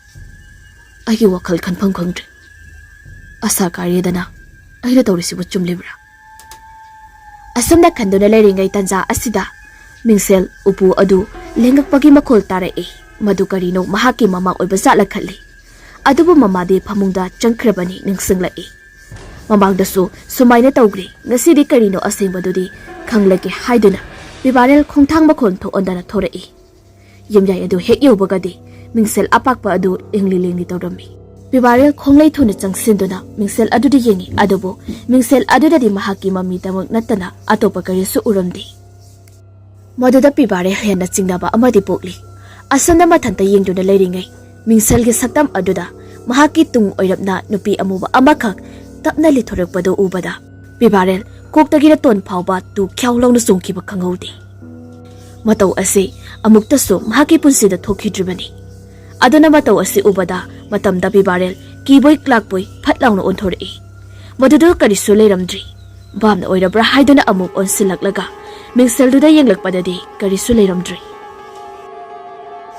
ꯑꯩꯒꯤ ꯋꯥꯈꯜ ꯈꯟꯐꯝ ꯈꯪꯗ꯭ꯔꯦ꯫ ꯑꯁꯥ ꯀꯥꯔꯦꯗꯅ, ꯑꯩꯅ ꯇꯧꯔꯤꯁꯤꯕꯨ ꯆꯨꯝꯂꯤꯕ꯭ꯔꯥ?" ꯑꯁꯨꯝꯅ ꯈꯟꯗꯨꯅ ꯂꯩꯔꯤꯉꯩ ꯇꯟꯖꯥ ꯑꯁꯤꯗ ꯃꯤꯡꯁꯦꯜ ꯎꯄꯨ ꯑꯗꯨ ꯂꯦꯡꯉꯛꯄꯒꯤ ꯃꯈꯣꯜ ꯇꯥꯔꯛꯏ꯫ ꯃꯗꯨ ꯀꯔꯤꯅꯣ ꯃꯍꯥꯛꯀꯤ ꯃꯃꯥ ꯑꯣꯏꯕ ꯖꯥꯠꯂ ꯈꯜꯂꯤ꯫ ꯑꯗꯨꯕꯨ ꯃꯃꯥꯗꯤ ꯐꯃꯨꯡꯗ ꯆꯪꯈ꯭ꯔꯕꯅꯤ ꯅꯤꯡꯁꯤꯡꯂꯛꯏ꯫ ꯃꯃꯥꯡꯗꯁꯨ ꯁꯨꯃꯥꯏꯅ ꯇꯧꯈ꯭ꯔꯦ, ꯉꯁꯤꯗꯤ ꯀꯔꯤꯅꯣ ꯑꯁꯦꯡꯕꯗꯨꯗꯤ ꯈꯪꯂꯒꯦ ꯍꯥꯏꯗꯨꯅ ꯄꯤꯕꯥꯔꯦꯜ ꯈꯣꯡꯊꯥꯡ ꯃꯈꯣꯟ ꯊꯣꯛꯍꯟꯗꯅ ꯊꯣꯔꯛꯏ꯫ ꯌꯨꯝꯌꯥꯏ ꯑꯗꯨ ꯍꯦꯛ ꯌꯧꯕꯒꯗꯤ ꯃꯤꯡꯁꯦꯜ ꯑꯄꯥꯛꯄ ꯑꯗꯨ ꯂꯦꯡꯂꯤ ꯂꯦꯡꯂꯤ ꯇꯧꯔꯝꯃꯤ꯫ ꯄꯤꯕꯥꯔꯦꯜ ꯈꯣꯡꯂꯩ ꯊꯨꯅ ꯆꯪꯁꯤꯟꯗꯨꯅ ꯃꯤꯡꯁꯦꯜ ꯑꯗꯨꯗ ꯌꯦꯡꯉꯤ, ꯑꯗꯨꯕꯨ ꯃꯤꯡꯁꯦꯜ ꯑꯗꯨꯗꯗꯤ ꯃꯍꯥꯛꯀꯤ ꯃꯃꯤꯗꯃꯛ ꯅꯠꯇꯅ ꯑꯇꯣꯞꯄ ꯀꯔꯤꯁꯨ ꯎꯔꯝꯗꯦ꯫ ꯃꯗꯨꯗ ꯄꯤꯕꯥꯔꯦꯜ ꯍꯦꯟꯅ ꯆꯤꯡꯅꯕ ꯑꯃꯗꯤ ꯄꯣꯛꯂꯤ꯫ ꯑꯁꯨꯝꯅ ꯃꯊꯟꯇ ꯌꯦꯡꯗꯨꯅ ꯂꯩꯔꯤꯉꯩ ꯃꯤꯡꯁꯦꯜꯒꯤ ꯁꯛꯇꯝ ꯑꯗꯨꯗ ꯃꯍꯥꯛꯀꯤ ꯇꯨꯡ ꯑꯣꯏꯔꯞꯅ ꯅꯨꯄꯤ ꯑꯃꯨꯕ ꯑꯃꯈꯛ ꯇꯞꯅ ꯂꯤꯊꯣꯔꯛꯄꯗꯨ ꯎꯕꯗ ꯄꯤꯕꯥꯔꯦꯜ ꯀꯣꯛꯇꯒꯤꯅ ꯇꯣꯟ ꯐꯥꯎꯕ ꯇꯨ ꯈ꯭ꯌꯥꯎ ꯂꯥꯎꯅ ꯆꯣꯡꯈꯤꯕ ꯈꯪꯍꯧꯗꯦ꯫ ꯃꯇꯧ ꯑꯁꯤ ꯑꯃꯨꯛꯇꯁꯨ ꯃꯍꯥꯛꯀꯤ ꯄꯨꯟꯁꯤꯗ ꯊꯣꯛꯈꯤꯗ꯭ꯔꯤꯕꯅꯤ꯫ ꯑꯗꯨꯅ ꯃꯇꯧ ꯑꯁꯤ ꯎꯕꯗ ꯃꯇꯝꯗ ꯄꯤꯕꯥꯔꯦꯜ ꯀꯤꯕꯣꯏ ꯀ꯭ꯂꯥꯛꯄꯣꯏ ꯐꯠ ꯂꯥꯎꯅ ꯑꯣꯟꯊꯣꯔꯛꯏ꯫ ꯃꯗꯨꯗ ꯀꯔꯤꯁꯨ ꯂꯩꯔꯝꯗ꯭ꯔꯤ꯫ ꯚꯥꯞꯅ ꯑꯣꯏꯔꯕ꯭ꯔꯥ ꯍꯥꯏꯗꯨꯅ ꯑꯃꯨꯛ ꯑꯣꯟꯁꯤꯜꯂꯛꯂꯒ ꯃꯤꯡꯁꯦꯜꯗꯨꯗ ꯌꯦꯡꯂꯛꯄꯗꯗꯤ ꯀꯔꯤꯁꯨ ꯂꯩꯔꯝꯗ꯭ꯔꯤ꯫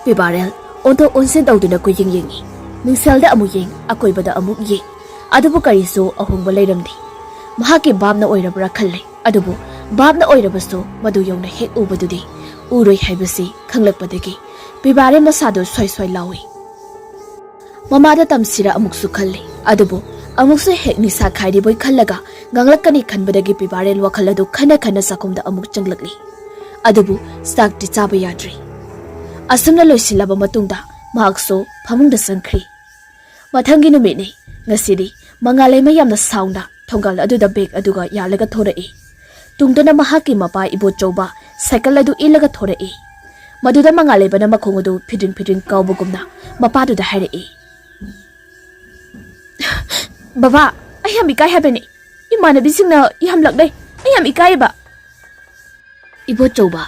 ꯄꯤꯕꯥꯔꯦꯜ ꯑꯣꯟꯊꯣꯛ ꯑꯣꯟꯁꯤꯟ ꯇꯧꯗꯨꯅ ꯀꯣꯏꯌꯦꯡ ꯌꯦꯡꯉꯤ꯫ ꯃꯤꯡꯁꯦꯜꯗ ꯑꯃꯨꯛ ꯌꯦꯡ, ꯑꯀꯣꯏꯕꯗ ꯑꯃꯨꯛ ꯌꯦꯡ꯫ ꯑꯗꯨꯕꯨ ꯀꯔꯤꯁꯨ ꯑꯍꯣꯡꯕ ꯂꯩꯔꯝꯗꯦ꯫ ꯃꯍꯥꯛꯀꯤ ꯚꯥꯞꯅ ꯑꯣꯏꯔꯕ꯭ꯔꯥ ꯈꯜꯂꯦ꯫ ꯑꯗꯨꯕꯨ ꯚꯥꯞꯅ ꯑꯣꯏꯔꯕꯁꯨ ꯃꯗꯨ ꯌꯧꯅ ꯍꯦꯛ ꯎꯕꯗꯨꯗꯤ ꯎꯔꯣꯏ ꯍꯥꯏꯕꯁꯤ ꯈꯪꯂꯛꯄꯗꯒꯤ ꯄꯤꯕꯥꯔꯦꯜ ꯃꯁꯥꯗꯨ ꯁ꯭ꯋꯥꯏ ꯁ꯭ꯋꯥꯏ ꯂꯥꯎꯏ꯫ ꯃꯃꯥꯗ ꯇꯝꯁꯤꯔ ꯑꯃꯨꯛꯁꯨ ꯈꯜꯂꯤ꯫ ꯑꯗꯨꯕꯨ ꯑꯃꯨꯛꯁꯨ ꯍꯦꯛ ꯅꯤꯁꯥ ꯈꯥꯏꯔꯤꯕꯣꯏ ꯈꯜꯂꯒ ꯉꯥꯡꯂꯛꯀꯅꯤ ꯈꯟꯕꯗꯒꯤ ꯄꯤꯕꯥꯔꯦꯜ ꯋꯥꯈꯜ ꯑꯗꯨ ꯈꯟꯅ ꯈꯟꯅ ꯆꯥꯛꯈꯨꯝꯗ ꯑꯃꯨꯛ ꯆꯪꯂꯛꯂꯤ꯫ ꯑꯗꯨꯕꯨ ꯆꯥꯛꯇꯤ ꯆꯥꯕ ꯌꯥꯗ꯭ꯔꯤ꯫ ꯑꯁꯨꯝꯅ ꯂꯣꯏꯁꯤꯜꯂꯕ ꯃꯇꯨꯡꯗ ꯃꯍꯥꯛꯁꯨ ꯐꯃꯨꯡꯗ ꯆꯪꯈ꯭ꯔꯤ꯫ ꯃꯊꯪꯒꯤ ꯅꯨꯃꯤꯠꯅꯤ꯫ ꯉꯁꯤꯗꯤ ꯃꯉꯥꯂꯩꯃ ꯌꯥꯝꯅ ꯁꯥꯎꯅ ꯊꯣꯡꯒꯥꯜ ꯑꯗꯨꯗ ꯕꯦꯒ ꯑꯗꯨꯒ ꯌꯥꯜꯂꯒ ꯊꯣꯔꯛꯏ꯫ ꯇꯨꯡꯗꯅ ꯃꯍꯥꯛꯀꯤ ꯃꯄꯥ ꯏꯕꯣꯆꯧꯕ ꯁꯥꯏꯀꯜ ꯑꯗꯨ ꯏꯜꯂꯒ ꯊꯣꯔꯛꯏ꯫ ꯃꯗꯨꯗ ꯃꯉꯥꯂꯩꯃꯅ ꯃꯈꯣꯡ ꯑꯗꯨ ꯐꯤꯗ꯭ꯔꯤꯡ ꯐꯤꯗ꯭ꯔꯤꯡ ꯀꯥꯎꯕꯒꯨꯝꯅ ꯃꯄꯥꯗꯨꯗ ꯍꯥꯏꯔꯛꯏ꯫ "ꯕꯕꯥ, ꯑꯩ ꯌꯥꯝ ꯏꯀꯥꯏ ꯍꯥꯏꯕꯅꯤ꯫ ꯏꯃꯥꯟꯅꯕꯤꯁꯤꯡꯅ ꯌꯥꯝ ꯂꯛꯅꯩ꯫ ꯑꯩ ꯌꯥꯝ ꯏꯀꯥꯏꯌꯦꯕ꯫" "ꯏꯕꯣꯆꯧꯕ,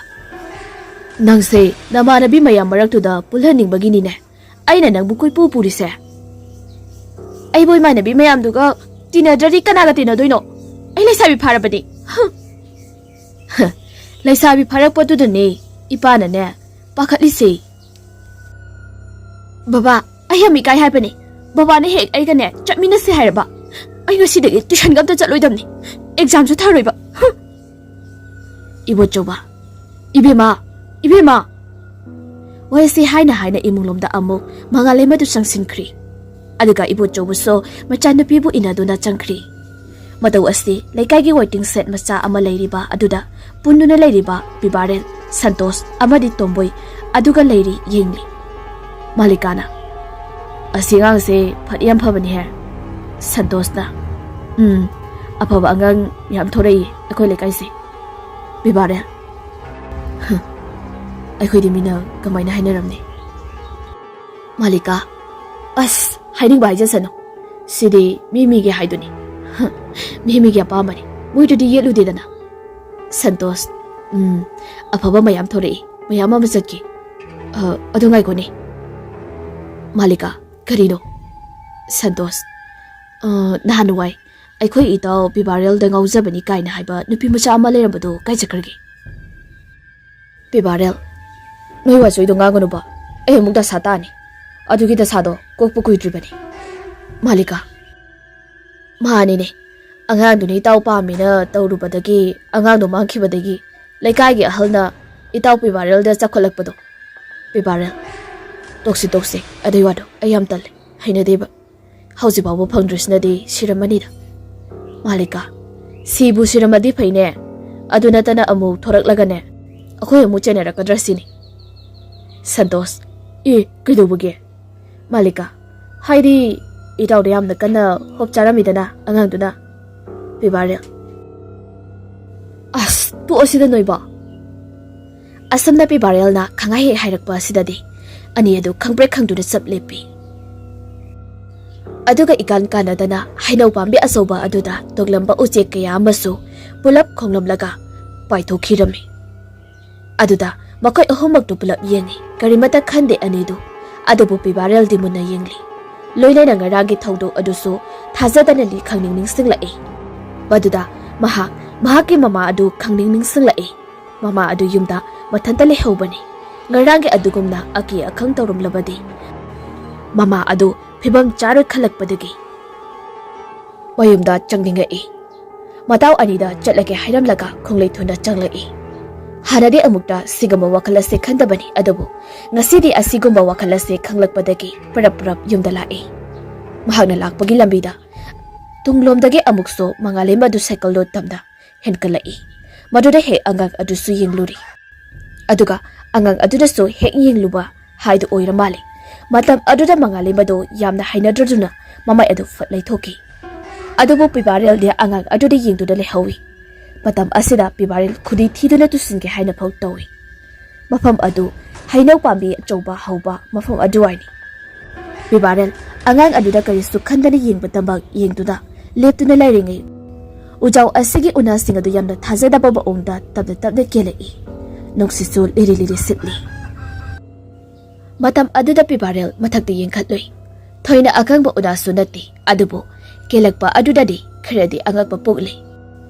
ꯅꯪꯁꯦ ꯅꯃꯥꯟꯅꯕꯤ ꯃꯌꯥꯝ ꯃꯔꯛꯇꯨꯗ ꯄꯨꯜꯍꯟꯅꯤꯡꯕꯒꯤꯅꯤꯅꯦ ꯑꯩꯅ ꯅꯪꯕꯨ ꯀꯣꯏꯄꯨ ꯄꯨꯔꯤꯁꯦ꯫ ꯑꯩꯕꯨ ꯏꯃꯥꯟꯅꯕꯤ ꯃꯌꯥꯝꯗꯨꯒ ꯇꯤꯟꯅꯗ꯭ꯔꯗꯤ ꯀꯅꯥꯒ ꯇꯤꯟꯅꯗꯣꯏꯅꯣ? ꯑꯩ ꯂꯩꯁꯥꯕꯤ ꯐꯥꯔꯕꯅꯤ꯫" "ꯍ, ꯂꯩꯁꯥꯕꯤ ꯐꯥꯔꯛꯄꯗꯨꯗꯅꯦ ꯏꯄꯥꯅꯅꯦ ꯄꯥꯈꯠꯂꯤꯁꯦ꯫" "ꯕꯕꯥ, ꯑꯩ ꯌꯥꯝ ꯏꯀꯥꯏ ꯍꯥꯏꯕꯅꯤ꯫ ꯕꯕꯥꯅ ꯍꯦꯛ ꯑꯩꯒꯅꯦ ꯆꯠꯃꯤꯟꯅꯁꯦ ꯍꯥꯏꯔꯕ ꯑꯩ ꯉꯁꯤꯗꯒꯤ ꯇ꯭ꯌꯨꯁꯟꯒ ꯑꯝꯇ ꯆꯠꯂꯣꯏꯗꯕꯅꯤ꯫ ꯑꯦꯛꯖꯥꯝꯁꯨ ꯊꯥꯔꯣꯏꯕ꯫" "ꯍ!" "ꯏꯕꯣꯆꯧꯕ, ꯏꯕꯦꯝꯃ, ꯏꯕꯦꯝꯃ!" ꯋꯥꯍꯩꯁꯤ ꯍꯥꯏꯅ ꯍꯥꯏꯅ ꯏꯃꯨꯡꯂꯣꯝꯗ ꯑꯃꯨꯛ ꯃꯉꯥꯂꯩꯃꯗꯨ ꯆꯪꯁꯤꯟꯈ꯭ꯔꯤ꯫ ꯑꯗꯨꯒ ꯏꯕꯣꯆꯧꯕꯁꯨ ꯃꯆꯥꯅꯨꯄꯤꯕꯨ ꯏꯟꯅꯗꯨꯅ ꯆꯪꯈ꯭ꯔꯤ꯫ ꯃꯇꯧ ꯑꯁꯤ ꯂꯩꯀꯥꯏꯒꯤ ꯋꯦꯇꯤꯡ ꯁꯦꯠ ꯃꯆꯥ ꯑꯃ ꯂꯩꯔꯤꯕ ꯑꯗꯨꯗ ꯄꯨꯟꯗꯨꯅ ꯂꯩꯔꯤꯕ ꯄꯤꯕꯥꯔꯦꯜ, ꯁꯟꯇꯣꯁ ꯑꯃꯗꯤ ꯇꯣꯝꯕꯣꯏ ꯑꯗꯨꯒ ꯂꯩꯔꯤ ꯌꯦꯡꯂꯤ꯫ ꯃꯥꯂꯤꯀꯥꯅ, "ꯑꯁꯤ ꯑꯉꯥꯡꯁꯦ ꯐꯗꯤ ꯌꯥꯝ ꯐꯕꯅꯤꯍꯦ꯫" ꯁꯟꯇꯣꯁꯅ, "ꯎꯝ, ꯑꯐꯕ ꯑꯉꯥꯡ ꯌꯥꯝ ꯊꯣꯔꯛꯏ ꯑꯩꯈꯣꯏ ꯂꯩꯀꯥꯏꯁꯦ꯫" ꯄꯤꯕꯥꯔꯦꯜ, "ꯍ, ꯑꯩꯈꯣꯏꯗꯤ ꯃꯤꯅ ꯀꯃꯥꯏꯅ ꯍꯥꯏꯅꯔꯝꯅꯤ?" ꯃꯥꯂꯤꯀꯥ, "ꯑꯁ, ꯍꯥꯏꯅꯤꯡꯕ ꯍꯥꯏꯖꯁꯅꯨ꯫ ꯁꯤꯗꯤ ꯃꯤ ꯃꯤꯒꯤ ꯍꯥꯏꯗꯨꯅꯤ꯫ ꯃꯤ ꯃꯤꯒꯤ ꯑꯄꯥꯝꯕꯅꯤ, ꯃꯣꯏꯗꯨꯗꯤ ꯌꯦꯠꯂꯨꯗꯦꯗꯅ꯫ ꯁꯟꯇꯣꯁ, ꯎꯝ, ꯑꯐꯕ ꯃꯌꯥꯝ ꯊꯣꯔꯛꯏ, ꯃꯌꯥꯝ ꯑꯃ ꯆꯠꯈꯤ꯫ ꯑ, ꯑꯗꯨ ꯉꯥꯏꯈꯣꯅꯦ, ꯃꯥꯂꯤꯀꯥ, ꯀꯔꯤꯅꯣ? ꯁꯟꯇꯣꯁ, ꯑ, ꯅꯍꯥꯟꯋꯥꯏ ꯑꯩꯈꯣꯏ ꯏꯇꯥꯎ ꯄꯤꯕꯥꯔꯦꯜꯗ ꯉꯥꯎꯖꯕꯅꯤ ꯀꯥꯏꯅ ꯍꯥꯏꯕ ꯅꯨꯄꯤ ꯃꯆꯥ ꯑꯃ ꯂꯩꯔꯝꯕꯗꯣ ꯀꯥꯏ ꯆꯠꯈ꯭ꯔꯒꯦ? ꯄꯤꯕꯥꯔꯦꯜ, ꯅꯣꯏ ꯋꯥꯆꯣꯏꯗꯣ ꯉꯥꯡꯒꯅꯨꯕ, ꯑꯩ ꯑꯃꯨꯛ ꯗꯁꯥ ꯇꯥꯅꯤ꯫ ꯑꯗꯨꯒꯤ ꯗꯁꯥꯗꯣ ꯀꯣꯛꯄ ꯀꯨꯏꯗ꯭ꯔꯤꯕꯅꯤ꯫ ꯃꯥꯂꯤꯀꯥ, ꯃꯥꯅꯤꯅꯦ, ꯑꯉꯥꯡꯗꯨꯅ ꯏꯇꯥꯎ ꯄꯥꯝꯃꯤꯅ ꯇꯧꯔꯨꯕꯗꯒꯤ, ꯑꯉꯥꯡꯗꯣ ꯃꯥꯡꯈꯤꯕꯗꯒꯤ ꯂꯩꯀꯥꯏꯒꯤ ꯑꯍꯜꯅ ꯏꯇꯥꯎ ꯄꯤꯕꯥꯔꯦꯜꯗ ꯆꯥꯎꯈꯠꯂꯛꯄꯗꯣ꯫ ꯄꯤꯕꯥꯔꯦꯜ, ꯇꯣꯛꯁꯤ ꯇꯣꯛꯁꯤ, ꯑꯗꯨꯏ ꯋꯥꯗꯣ ꯑꯩ ꯌꯥꯝ ꯇꯜꯂꯦ, ꯍꯩꯅꯗꯦꯕ꯫ ꯍꯧꯖꯤꯛ ꯐꯥꯎꯕ ꯐꯪꯗ꯭ꯔꯤꯁꯤꯅꯗꯤ ꯁꯤꯔꯝꯃꯅꯤꯗ꯫ ꯃꯥꯂꯤꯀꯥ, ꯁꯤꯕꯨ ꯁꯤꯔꯝꯃꯗꯤ ꯐꯩꯅꯦ, ꯑꯗꯨ ꯅꯠꯇꯅ ꯑꯃꯨꯛ ꯊꯣꯔꯛꯂꯒꯅꯦ, ꯑꯩꯈꯣꯏ ꯑꯃꯨꯛ ꯆꯦꯟꯅꯔꯛꯀꯗ꯭ꯔꯥ ꯁꯤꯅꯤ꯫ ꯁꯟꯇꯣꯁ, ꯑꯦ, ꯀꯩꯗꯧꯕꯒꯦ? ꯃꯥꯂꯤꯀꯥ, ꯍꯥꯏꯗꯤ ꯏꯇꯥꯎꯗ ꯌꯥꯝꯅ ꯀꯟꯅ ꯍꯣꯞ ꯆꯥꯔꯝꯃꯤꯗꯅ ꯑꯉꯥꯡꯗꯨꯅ꯫ ꯄꯤꯕꯥꯔꯦꯜ, ꯑꯁ, ꯇꯣꯛꯑꯁꯤꯗ ꯅꯣꯏꯕꯣ꯫ ꯑꯁꯨꯝꯅ ꯄꯤꯕꯥꯔꯦꯜꯅ ꯈꯪꯍꯥꯏ ꯍꯦꯛ ꯍꯥꯏꯔꯛꯄ ꯑꯁꯤꯗꯗꯤ ꯑꯅꯤ ꯑꯗꯨ ꯈꯪꯄ꯭ꯔꯦꯛ ꯈꯪꯗꯨꯅ ꯆꯞ ꯂꯦꯞꯄꯤ꯫ ꯑꯗꯨꯒ ꯏꯀꯥꯟ ꯀꯥꯟꯅꯗꯅ ꯍꯩꯅꯧ ꯄꯥꯝꯕꯤ ꯑꯆꯧꯕ ꯑꯗꯨꯗ ꯇꯣꯡꯂꯝꯕ ꯎꯆꯦꯛ ꯀꯌꯥ ꯑꯃꯁꯨ ꯄꯨꯂꯞ ꯈꯣꯡꯂꯝꯂꯒ ꯄꯥꯏꯊꯣꯛꯈꯤꯔꯝꯃꯤ꯫ ꯑꯗꯨꯗ ꯃꯈꯣꯏ ꯑꯍꯨꯝꯃꯛꯇꯨ ꯄꯨꯂꯞ ꯌꯦꯡꯉꯤ꯫ ꯀꯔꯤꯃꯠꯇ ꯈꯟꯗꯦ ꯑꯅꯤꯗꯨ꯫ ꯑꯗꯨꯕꯨ ꯄꯤꯕꯥꯔꯦꯜꯗꯤ ꯃꯨꯟꯅ ꯌꯦꯡꯂꯤ꯫ ꯂꯣꯏꯅꯅ ꯉꯔꯥꯡꯒꯤ ꯊꯧꯗꯣꯛ ꯑꯗꯨꯁꯨ ꯊꯥꯖꯗꯅꯗꯤ ꯈꯪꯅꯤꯡ ꯅꯤꯡꯁꯤꯡꯂꯛꯏ꯫ ꯃꯗꯨꯗ ꯃꯍꯥꯛ ꯃꯍꯥꯛꯀꯤ ꯃꯃꯥ ꯑꯗꯨ ꯈꯪꯅꯤꯡ ꯅꯤꯡꯁꯤꯡꯂꯛꯏ꯫ ꯃꯃꯥ ꯑꯗꯨ ꯌꯨꯝꯗ ꯃꯊꯟꯇ ꯂꯩꯍꯧꯕꯅꯤ꯫ ꯉꯔꯥꯡꯒꯤ ꯑꯗꯨꯒꯨꯝꯅ ꯑꯀꯤ ꯑꯈꯪ ꯇꯧꯔꯝꯂꯕꯗꯤ ꯃꯃꯥ ꯑꯗꯨ ꯐꯤꯕꯝ ꯆꯥꯔꯣꯏ ꯈꯜꯂꯛꯄꯗꯒꯤ ꯃꯌꯨꯝꯗ ꯆꯪꯅꯤꯡꯉꯛꯏ꯫ ꯃꯇꯥꯎ ꯑꯅꯤꯗ ꯆꯠꯂꯒꯦ ꯍꯥꯏꯔꯝꯂꯒ ꯈꯣꯡꯂꯩ ꯊꯨꯅ ꯆꯪꯂꯛꯏ꯫ ꯍꯥꯟꯅꯗꯤ ꯑꯃꯨꯛꯇ ꯁꯤꯒꯨꯝꯕ ꯋꯥꯈꯜ ꯑꯁꯦ ꯈꯟꯗꯕꯅꯤ, ꯑꯗꯨꯕꯨ ꯉꯁꯤꯗꯤ ꯑꯁꯤꯒꯨꯝꯕ ꯋꯥꯈꯜ ꯑꯁꯦ ꯈꯪꯂꯛꯄꯗꯒꯤ ꯄꯔꯞ ꯄꯔꯞ ꯌꯨꯝꯗ ꯂꯥꯛꯏ꯫ ꯃꯍꯥꯛꯅ ꯂꯥꯛꯄꯒꯤ ꯂꯝꯕꯤꯗ ꯇꯨꯡꯂꯣꯝꯗꯒꯤ ꯑꯃꯨꯛꯁꯨ ꯃꯉꯥꯂꯩꯃ ꯑꯗꯨ ꯁꯥꯏꯀꯜꯗꯣ ꯇꯝꯅ ꯍꯦꯟꯀꯠꯂꯛꯏ꯫ ꯃꯗꯨꯗ ꯍꯦꯛ ꯑꯉꯥꯡ ꯑꯗꯨꯁꯨ ꯌꯦꯡꯂꯨꯔꯤ꯫ ꯑꯗꯨꯒ ꯑꯉꯥꯡ ꯑꯗꯨꯅꯁꯨ ꯍꯦꯛ ꯌꯦꯡꯂꯨꯕ ꯍꯥꯏꯗꯨ ꯑꯣꯏꯔ ꯃꯥꯜꯂꯦ꯫ ꯃꯇꯝ ꯑꯗꯨꯗ ꯃꯉꯥꯂꯩꯃꯗꯨ ꯌꯥꯝꯅ ꯍꯩꯅꯗ꯭ꯔꯗꯨꯅ ꯃꯃꯥꯏ ꯑꯗꯨ ꯐꯠ ꯂꯩꯊꯣꯛꯈꯤ꯫ ꯑꯗꯨꯕꯨ ꯄꯤꯕꯥꯔꯦꯜꯗꯤ ꯑꯉꯥꯡ ꯑꯗꯨꯗ ꯌꯦꯡꯗꯨꯅ ꯂꯩꯍꯧꯏ꯫ ꯃꯇꯝ ꯑꯁꯤꯗ ꯄꯤꯕꯥꯔꯦꯜ ꯈꯨꯗꯤ ꯊꯤꯗꯨꯅ ꯇꯨꯁꯤꯟꯒꯦ ꯍꯥꯏꯅ ꯐꯥꯎ ꯇꯧꯏ꯫ ꯃꯐꯝ ꯑꯗꯨ ꯍꯩꯅꯧ ꯄꯥꯝꯕꯤ ꯑꯆꯧꯕ ꯍꯧꯕ ꯃꯐꯝ ꯑꯗꯨꯋꯥꯏꯅꯤ꯫ ꯄꯤꯕꯥꯔꯦꯜ ꯑꯉꯥꯡ ꯑꯗꯨꯗ ꯀꯔꯤꯁꯨ ꯈꯟꯗꯅ ꯌꯦꯡꯕꯇꯃꯛ ꯌꯦꯡꯗꯨꯅ ꯂꯦꯞꯇꯨꯅ ꯂꯩꯔꯤꯉꯩ, ꯎꯖꯥꯎ ꯑꯁꯤꯒꯤ ꯎꯅꯥꯁꯤꯡ ꯑꯗꯨ ꯌꯥꯝꯅ ꯊꯥꯖꯗꯕ ꯃꯑꯣꯡꯗ ꯇꯞꯅ ꯇꯞꯅ ꯀꯦꯜꯂꯛꯏ꯫ ꯅꯨꯡꯁꯤꯠꯁꯨ ꯂꯤꯔꯤ ꯂꯤꯔꯤ ꯁꯤꯠꯂꯤ꯫ ꯃꯇꯝ ꯑꯗꯨꯗ ꯄꯤꯕꯥꯔꯦꯜ ꯃꯊꯛꯇ ꯌꯦꯡꯈꯠꯂꯨꯏ꯫ ꯊꯣꯏꯅ ꯑꯀꯪꯕ ꯎꯅꯥꯁꯨ ꯅꯠꯇꯦ, ꯑꯗꯨꯕꯨ ꯀꯦꯜꯂꯛꯄ ꯑꯗꯨꯗꯗꯤ ꯈꯔꯗꯤ ꯑꯉꯛꯄ ꯄꯣꯛꯂꯤ꯫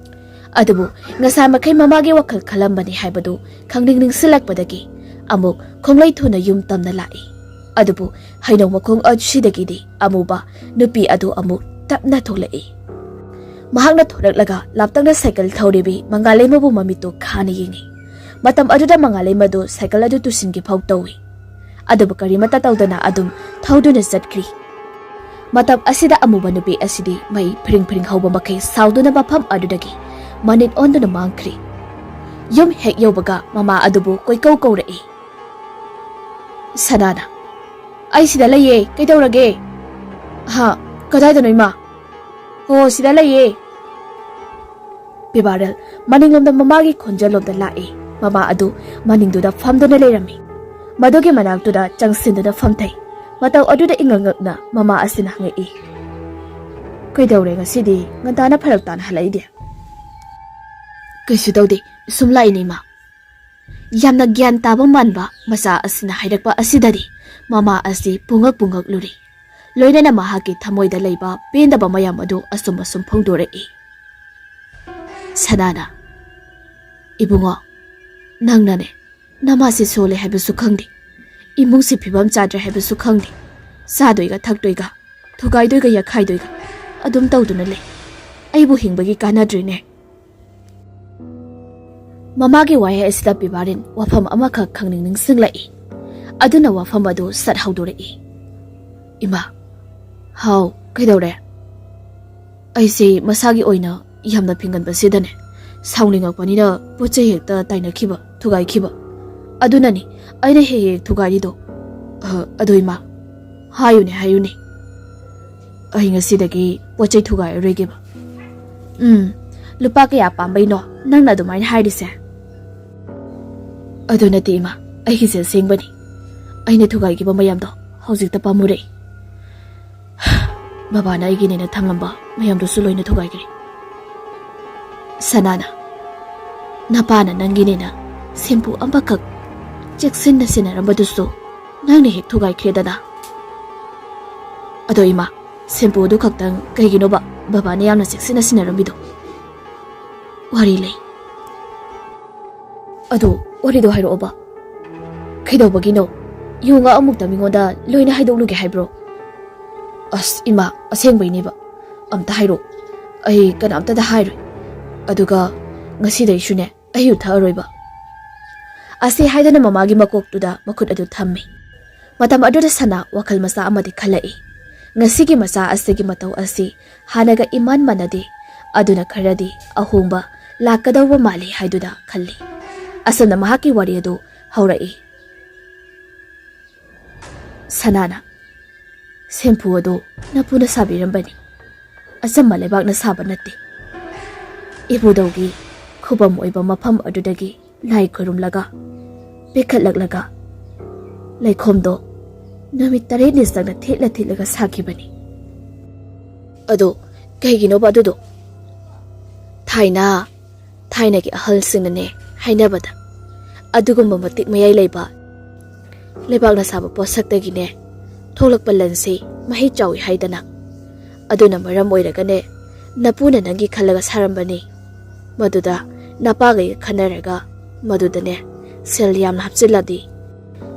ꯑꯗꯨꯕꯨ ꯉꯁꯥꯏ ꯃꯈꯩ ꯃꯃꯥꯒꯤ ꯋꯥꯈꯜ ꯈꯜꯂꯝꯕꯅꯤ ꯍꯥꯏꯕꯗꯨ ꯈꯪꯅꯤꯡ ꯅꯤꯡꯁꯤꯜꯂꯛꯄꯗꯒꯤ ꯑꯃꯨꯛ ꯈꯣꯡꯂꯩ ꯊꯨꯅ ꯌꯨꯝ ꯇꯝꯅ ꯂꯥꯛꯏ꯫ ꯑꯗꯨꯕꯨ ꯍꯩꯅꯧ ꯃꯈꯣꯡ ꯑꯁꯤꯗꯒꯤꯗꯤ ꯑꯃꯨꯕ ꯅꯨꯄꯤ ꯑꯗꯨ ꯑꯃꯨꯛ ꯇꯞꯅ ꯊꯣꯛꯂꯛꯏ꯫ ꯃꯍꯥꯛꯅ ꯊꯣꯔꯛꯂꯒ ꯂꯥꯞꯇꯛꯅ ꯁꯥꯏꯀꯜ ꯊꯧꯔꯤꯕꯤ ꯃꯉꯥꯂꯩꯃꯕꯨ ꯃꯃꯤꯠꯇꯨ ꯈꯥꯅ ꯌꯦꯡꯏ꯫ ꯃꯇꯝ ꯑꯗꯨꯗ ꯃꯉꯥꯂꯩꯃꯗꯨ ꯁꯥꯏꯀꯜ ꯑꯗꯨ ꯇꯨꯁꯤꯟꯈꯤꯐꯥꯎ ꯇꯧꯏ꯫ ꯑꯗꯨꯕꯨ ꯀꯔꯤꯃꯠꯇ ꯇꯧꯗꯅ ꯑꯗꯨꯝ ꯊꯧꯗꯨꯅ ꯆꯠꯈ꯭ꯔꯤ꯫ ꯃꯇꯝ ꯑꯁꯤꯗ ꯑꯃꯨꯕ ꯅꯨꯄꯤ ꯑꯁꯤꯗꯤ ꯃꯩ ꯐꯤꯔꯤꯡ ꯐꯤꯔꯤꯡ ꯍꯧꯕ ꯃꯈꯩ ꯁꯥꯎꯗꯨꯅ ꯃꯐꯝ ꯑꯗꯨꯗꯒꯤ ꯃꯅꯤꯠ ꯑꯣꯟꯗꯨꯅ ꯃꯥꯡꯈ꯭ꯔꯤ꯫ ꯌꯨꯝ ꯍꯦꯛ ꯌꯧꯕꯒ ꯃꯃꯥ ꯑꯗꯨꯕꯨ ꯀꯣꯏꯀꯧ ꯀꯧꯔꯛꯏ꯫ ꯁꯅꯥꯅ, "ꯑꯩ ꯁꯤꯗ ꯂꯩꯌꯦ, ꯀꯩꯗꯧꯔꯒꯦ?" "ꯍꯥ? ꯀꯗꯥꯏꯗꯅꯣ ꯏꯃꯥ?" "ꯑꯣ, ꯁꯤꯗ ꯂꯩꯌꯦ꯫" ꯄꯤꯕꯥꯔꯦꯜ ꯃꯅꯤꯡꯂꯣꯝꯗ ꯃꯃꯥꯒꯤ ꯈꯣꯟꯖꯦꯜꯂꯣꯝꯗ ꯂꯥꯛꯏ꯫ ꯃꯃꯥ ꯑꯗꯨ ꯃꯅꯤꯡꯗꯨꯗ ꯐꯝꯗꯨꯅ ꯂꯩꯔꯝꯃꯤ꯫ ꯃꯗꯨꯒꯤ ꯃꯅꯥꯛꯇꯨꯗ ꯆꯪꯁꯤꯟꯗꯨꯅ ꯐꯝꯊꯩ꯫ ꯃꯇꯧ ꯑꯗꯨꯗ ꯏꯉꯛ ꯉꯛꯅ ꯃꯃꯥ ꯑꯁꯤꯅ ꯍꯪꯉꯛꯏ, "ꯀꯩꯗꯧꯔꯦ ꯉꯁꯤꯗꯤ ꯉꯟꯇꯥꯅ ꯐꯔꯛ ꯇꯥꯅ ꯍꯜꯂꯛꯏꯗꯤ?" "ꯀꯩꯁꯨ ꯇꯧꯗꯦ, ꯁꯨꯝ ꯂꯥꯛꯏꯅꯦ ꯏꯃꯥ꯫" ꯌꯥꯝꯅ ꯒ꯭ꯌꯥꯟ ꯇꯥꯕ ꯃꯥꯟꯕ ꯃꯆꯥ ꯑꯁꯤꯅ ꯍꯥꯏꯔꯛꯄ ꯑꯁꯤꯗꯗꯤ ꯃꯃꯥ ꯑꯁꯤ ꯄꯨꯡꯉꯛ ꯄꯨꯡꯉꯛꯂꯨꯔꯦ꯫ ꯂꯣꯏꯅꯅ ꯃꯍꯥꯛꯀꯤ ꯊꯃꯣꯏꯗ ꯂꯩꯕ ꯄꯦꯟꯗꯕ ꯃꯌꯥꯝ ꯑꯗꯨ ꯑꯁꯨꯝ ꯑꯁꯨꯝ ꯐꯣꯡꯗꯣꯔꯛꯏ꯫ ꯁꯅꯥꯅ, "ꯏꯕꯨꯡꯉꯣ, ꯅꯪꯅꯅꯦ, ꯅꯃꯥꯁꯦ ꯁꯣꯜꯂꯦ ꯍꯥꯏꯕꯁꯨ ꯈꯪꯗꯦ, ꯏꯃꯨꯡꯁꯤ ꯐꯤꯕꯝ ꯆꯥꯗ꯭ꯔꯦ ꯍꯥꯏꯕꯁꯨ ꯈꯪꯗꯦ, ꯆꯥꯗꯣꯏꯒ ꯊꯛꯇꯣꯏꯒ, ꯊꯨꯒꯥꯏꯗꯣꯏꯒ ꯌꯥꯈꯥꯏꯗꯣꯏꯒ ꯑꯗꯨꯝ ꯇꯧꯗꯨꯅ ꯂꯩ꯫ ꯑꯩꯕꯨ ꯍꯤꯡꯕꯒꯤ ꯀꯥꯟꯅꯗ꯭ꯔꯦꯅꯦ꯫" ꯃꯃꯥꯒꯤ ꯋꯥꯍꯩ ꯑꯁꯤꯗ ꯄꯤꯕꯥꯔꯤꯟ ꯋꯥꯐꯝ ꯑꯃꯈꯛ ꯈꯪꯅꯤꯡ ꯅꯤꯡꯁꯤꯡꯂꯛꯏ꯫ ꯑꯗꯨꯅ ꯋꯥꯐꯝ ꯑꯗꯨ ꯁꯠ ꯍꯧꯗꯣꯔꯛꯏ꯫ "ꯏꯃꯥ꯫" "ꯍꯥꯎ, ꯀꯩꯗꯧꯔꯦ?" "ꯑꯩꯁꯦ ꯃꯁꯥꯒꯤ ꯑꯣꯏꯅ ꯌꯥꯝꯅ ꯐꯤꯡꯒꯟꯕꯁꯤꯗꯅꯦ, ꯁꯥꯎꯅꯤꯡꯉꯛꯄꯅꯤꯅ ꯄꯣꯠ ꯆꯩ ꯍꯦꯛꯇ ꯇꯥꯏꯅꯈꯤꯕ, ꯊꯨꯒꯥꯏꯈꯤꯕ꯫ ꯑꯗꯨꯅꯅꯤ ꯑꯩꯅ ꯍꯦꯛ ꯍꯦꯛ ꯊꯨꯒꯥꯏꯔꯤꯗꯣ꯫ ꯑ, ꯑꯗꯣ ꯏꯃꯥ, ꯍꯥꯏꯌꯨꯅꯦ, ꯍꯥꯏꯌꯨꯅꯦ꯫ ꯑꯩ ꯉꯁꯤꯗꯒꯤ ꯄꯣꯠ ꯆꯩ ꯊꯨꯒꯥꯏꯔꯔꯣꯏꯒꯦꯕ꯫" "ꯎꯝ, ꯂꯨꯄꯥ ꯀꯌꯥ ꯄꯥꯝꯕꯩꯅꯣ ꯅꯪꯅ ꯑꯗꯨꯃꯥꯏꯅ ꯍꯥꯏꯔꯤꯁꯦ?" "ꯑꯗꯨ ꯅꯠꯇꯦ ꯏꯃꯥ, ꯑꯩꯒꯤꯁꯦ ꯑꯁꯦꯡꯕꯅꯤ꯫ ꯑꯩꯅ ꯊꯨꯒꯥꯏꯈꯤꯕ ꯃꯌꯥꯝꯗꯣ ꯍꯧꯖꯤꯛꯇ ꯄꯥꯝꯃꯨꯔꯛꯏ꯫" ꯕꯕꯥꯅ ꯑꯩꯒꯤꯅꯦꯅ ꯊꯝꯂꯝꯕ ꯃꯌꯥꯝꯗꯨꯁꯨ ꯂꯣꯏꯅ ꯊꯨꯒꯥꯏꯈ꯭ꯔꯦ꯫ ꯁꯅꯥꯅ, "ꯅꯄꯥꯅ ꯅꯪꯒꯤꯅꯦꯅ ꯁꯦꯝꯄꯨ ꯑꯃꯈꯛ ꯆꯦꯛꯁꯤꯟꯅ ꯁꯤꯟꯅꯔꯝꯕꯗꯨꯁꯨ ꯅꯪꯅ ꯍꯦꯛ ꯊꯨꯒꯥꯏꯈ꯭ꯔꯦꯗꯅ꯫ ꯑꯗꯣ ꯏꯃꯥ, ꯁꯦꯝꯄꯨ ꯑꯗꯨ ꯈꯛꯇꯪ ꯀꯩꯒꯤꯅꯣꯕ ꯕꯕꯥꯅ ꯌꯥꯝꯅ ꯆꯦꯛꯁꯤꯟꯅ ꯁꯤꯟꯅꯔꯝꯃꯤꯗꯣ? ꯋꯥꯔꯤ ꯂꯩ꯫ ꯑꯗꯣ ꯋꯥꯔꯤꯗꯣ ꯍꯥꯏꯔꯛꯑꯣꯕ꯫ ꯀꯩꯗꯧꯕꯒꯤꯅꯣ? ꯌꯨ ꯉꯥ ꯑꯃꯨꯛꯇ ꯃꯤꯉꯣꯟꯗ ꯂꯣꯏꯅ ꯍꯥꯏꯗꯣꯛꯂꯨꯒꯦ ꯍꯥꯏꯕ꯭ꯔꯣ?" "ꯑꯁ ꯏꯃꯥ, ꯑꯁꯦꯡꯕꯩꯅꯦꯕ꯫ ꯑꯝꯇ ꯍꯥꯏꯔꯛꯑꯣ꯫ ꯑꯩ ꯀꯅꯥꯝꯇꯗ ꯍꯥꯏꯔꯣꯏ꯫ ꯑꯗꯨꯒ ꯉꯁꯤꯗꯩꯁꯨꯅꯦ, ꯑꯩ ꯌꯨ ꯊꯛꯑꯔꯣꯏꯕ"꯫ ꯑꯁꯤ ꯍꯥꯏꯗꯨꯅ ꯃꯃꯥꯒꯤ ꯃꯀꯣꯛꯇꯨꯗ ꯃꯈꯨꯠ ꯑꯗꯨ ꯊꯝꯃꯤ꯫ ꯃꯇꯝ ꯑꯗꯨꯗ ꯁꯅꯥ ꯋꯥꯈꯜ ꯃꯆꯥ ꯑꯃꯗꯤ ꯈꯜꯂꯛꯏ꯫ ꯉꯁꯤꯒꯤ ꯃꯆꯥ ꯑꯁꯤꯒꯤ ꯃꯇꯧ ꯑꯁꯤ ꯍꯥꯟꯅꯒ ꯏꯃꯥꯟ ꯃꯥꯟꯅꯗꯦ꯫ ꯑꯗꯨꯅ ꯈꯔꯗꯤ ꯑꯍꯣꯡꯕ ꯂꯥꯛꯀꯗꯧꯕ ꯃꯥꯜꯂꯤ ꯍꯥꯏꯗꯨꯅ ꯈꯜꯂꯤ꯫ ꯑꯁꯨꯝꯅ ꯃꯍꯥꯛꯀꯤ ꯋꯥꯔꯤ ꯑꯗꯨ ꯍꯧꯔꯛꯏ꯫ ꯁꯅꯥꯅ, "ꯁꯦꯝꯄꯨ ꯑꯗꯨ ꯅꯄꯨꯅ ꯁꯥꯕꯤꯔꯝꯕꯅꯤ꯫ ꯑꯆꯝꯕ ꯂꯩꯕꯥꯛꯅ ꯁꯥꯕ ꯅꯠꯇꯦ꯫ ꯏꯕꯨꯙꯧꯒꯤ ꯈꯨꯕꯝ ꯑꯣꯏꯕ ꯃꯐꯝ ꯑꯗꯨꯗꯒꯤ ꯂꯥꯏ ꯈꯨꯔꯨꯝꯂꯒ, ꯄꯤꯈꯠꯂꯛꯂꯒ, ꯂꯩꯈꯣꯝꯗꯣ ꯅꯨꯃꯤꯠ ꯇꯔꯦꯠꯅꯤ ꯆꯪꯅ ꯊꯤꯠꯂ ꯊꯤꯠꯂꯒ ꯁꯥꯈꯤꯕꯅꯤ"꯫ "ꯑꯗꯣ ꯀꯩꯒꯤꯅꯣꯕ ꯑꯗꯨꯗꯣ?" "ꯊꯥꯏꯅ, ꯊꯥꯏꯅꯒꯤ ꯑꯍꯜꯁꯤꯡꯅꯅꯦ ꯍꯥꯏꯅꯕꯗ, ꯑꯗꯨꯒꯨꯝꯕ ꯃꯇꯤꯛ ꯃꯌꯥꯏ ꯂꯩꯕ ꯂꯩꯕꯥꯛꯅ ꯁꯥꯕ ꯄꯣꯠꯁꯛꯇꯒꯤꯅꯦ ꯊꯣꯛꯂꯛꯄ ꯂꯟꯁꯤ ꯃꯍꯩ ꯆꯥꯎꯏ ꯍꯥꯏꯗꯅ꯫ ꯑꯗꯨꯅ ꯃꯔꯝ ꯑꯣꯏꯔꯒꯅꯦ, ꯅꯄꯨꯅ ꯅꯪꯒꯤ ꯈꯜꯂꯒ ꯁꯥꯔꯝꯕꯅꯤ꯫ ꯃꯗꯨꯗ ꯅꯄꯥꯒꯩꯒ ꯈꯟꯅꯔꯒ, ꯃꯗꯨꯗꯅꯦ ꯁꯦꯜ ꯌꯥꯝꯅ ꯍꯥꯞꯆꯤꯜꯂꯗꯤ,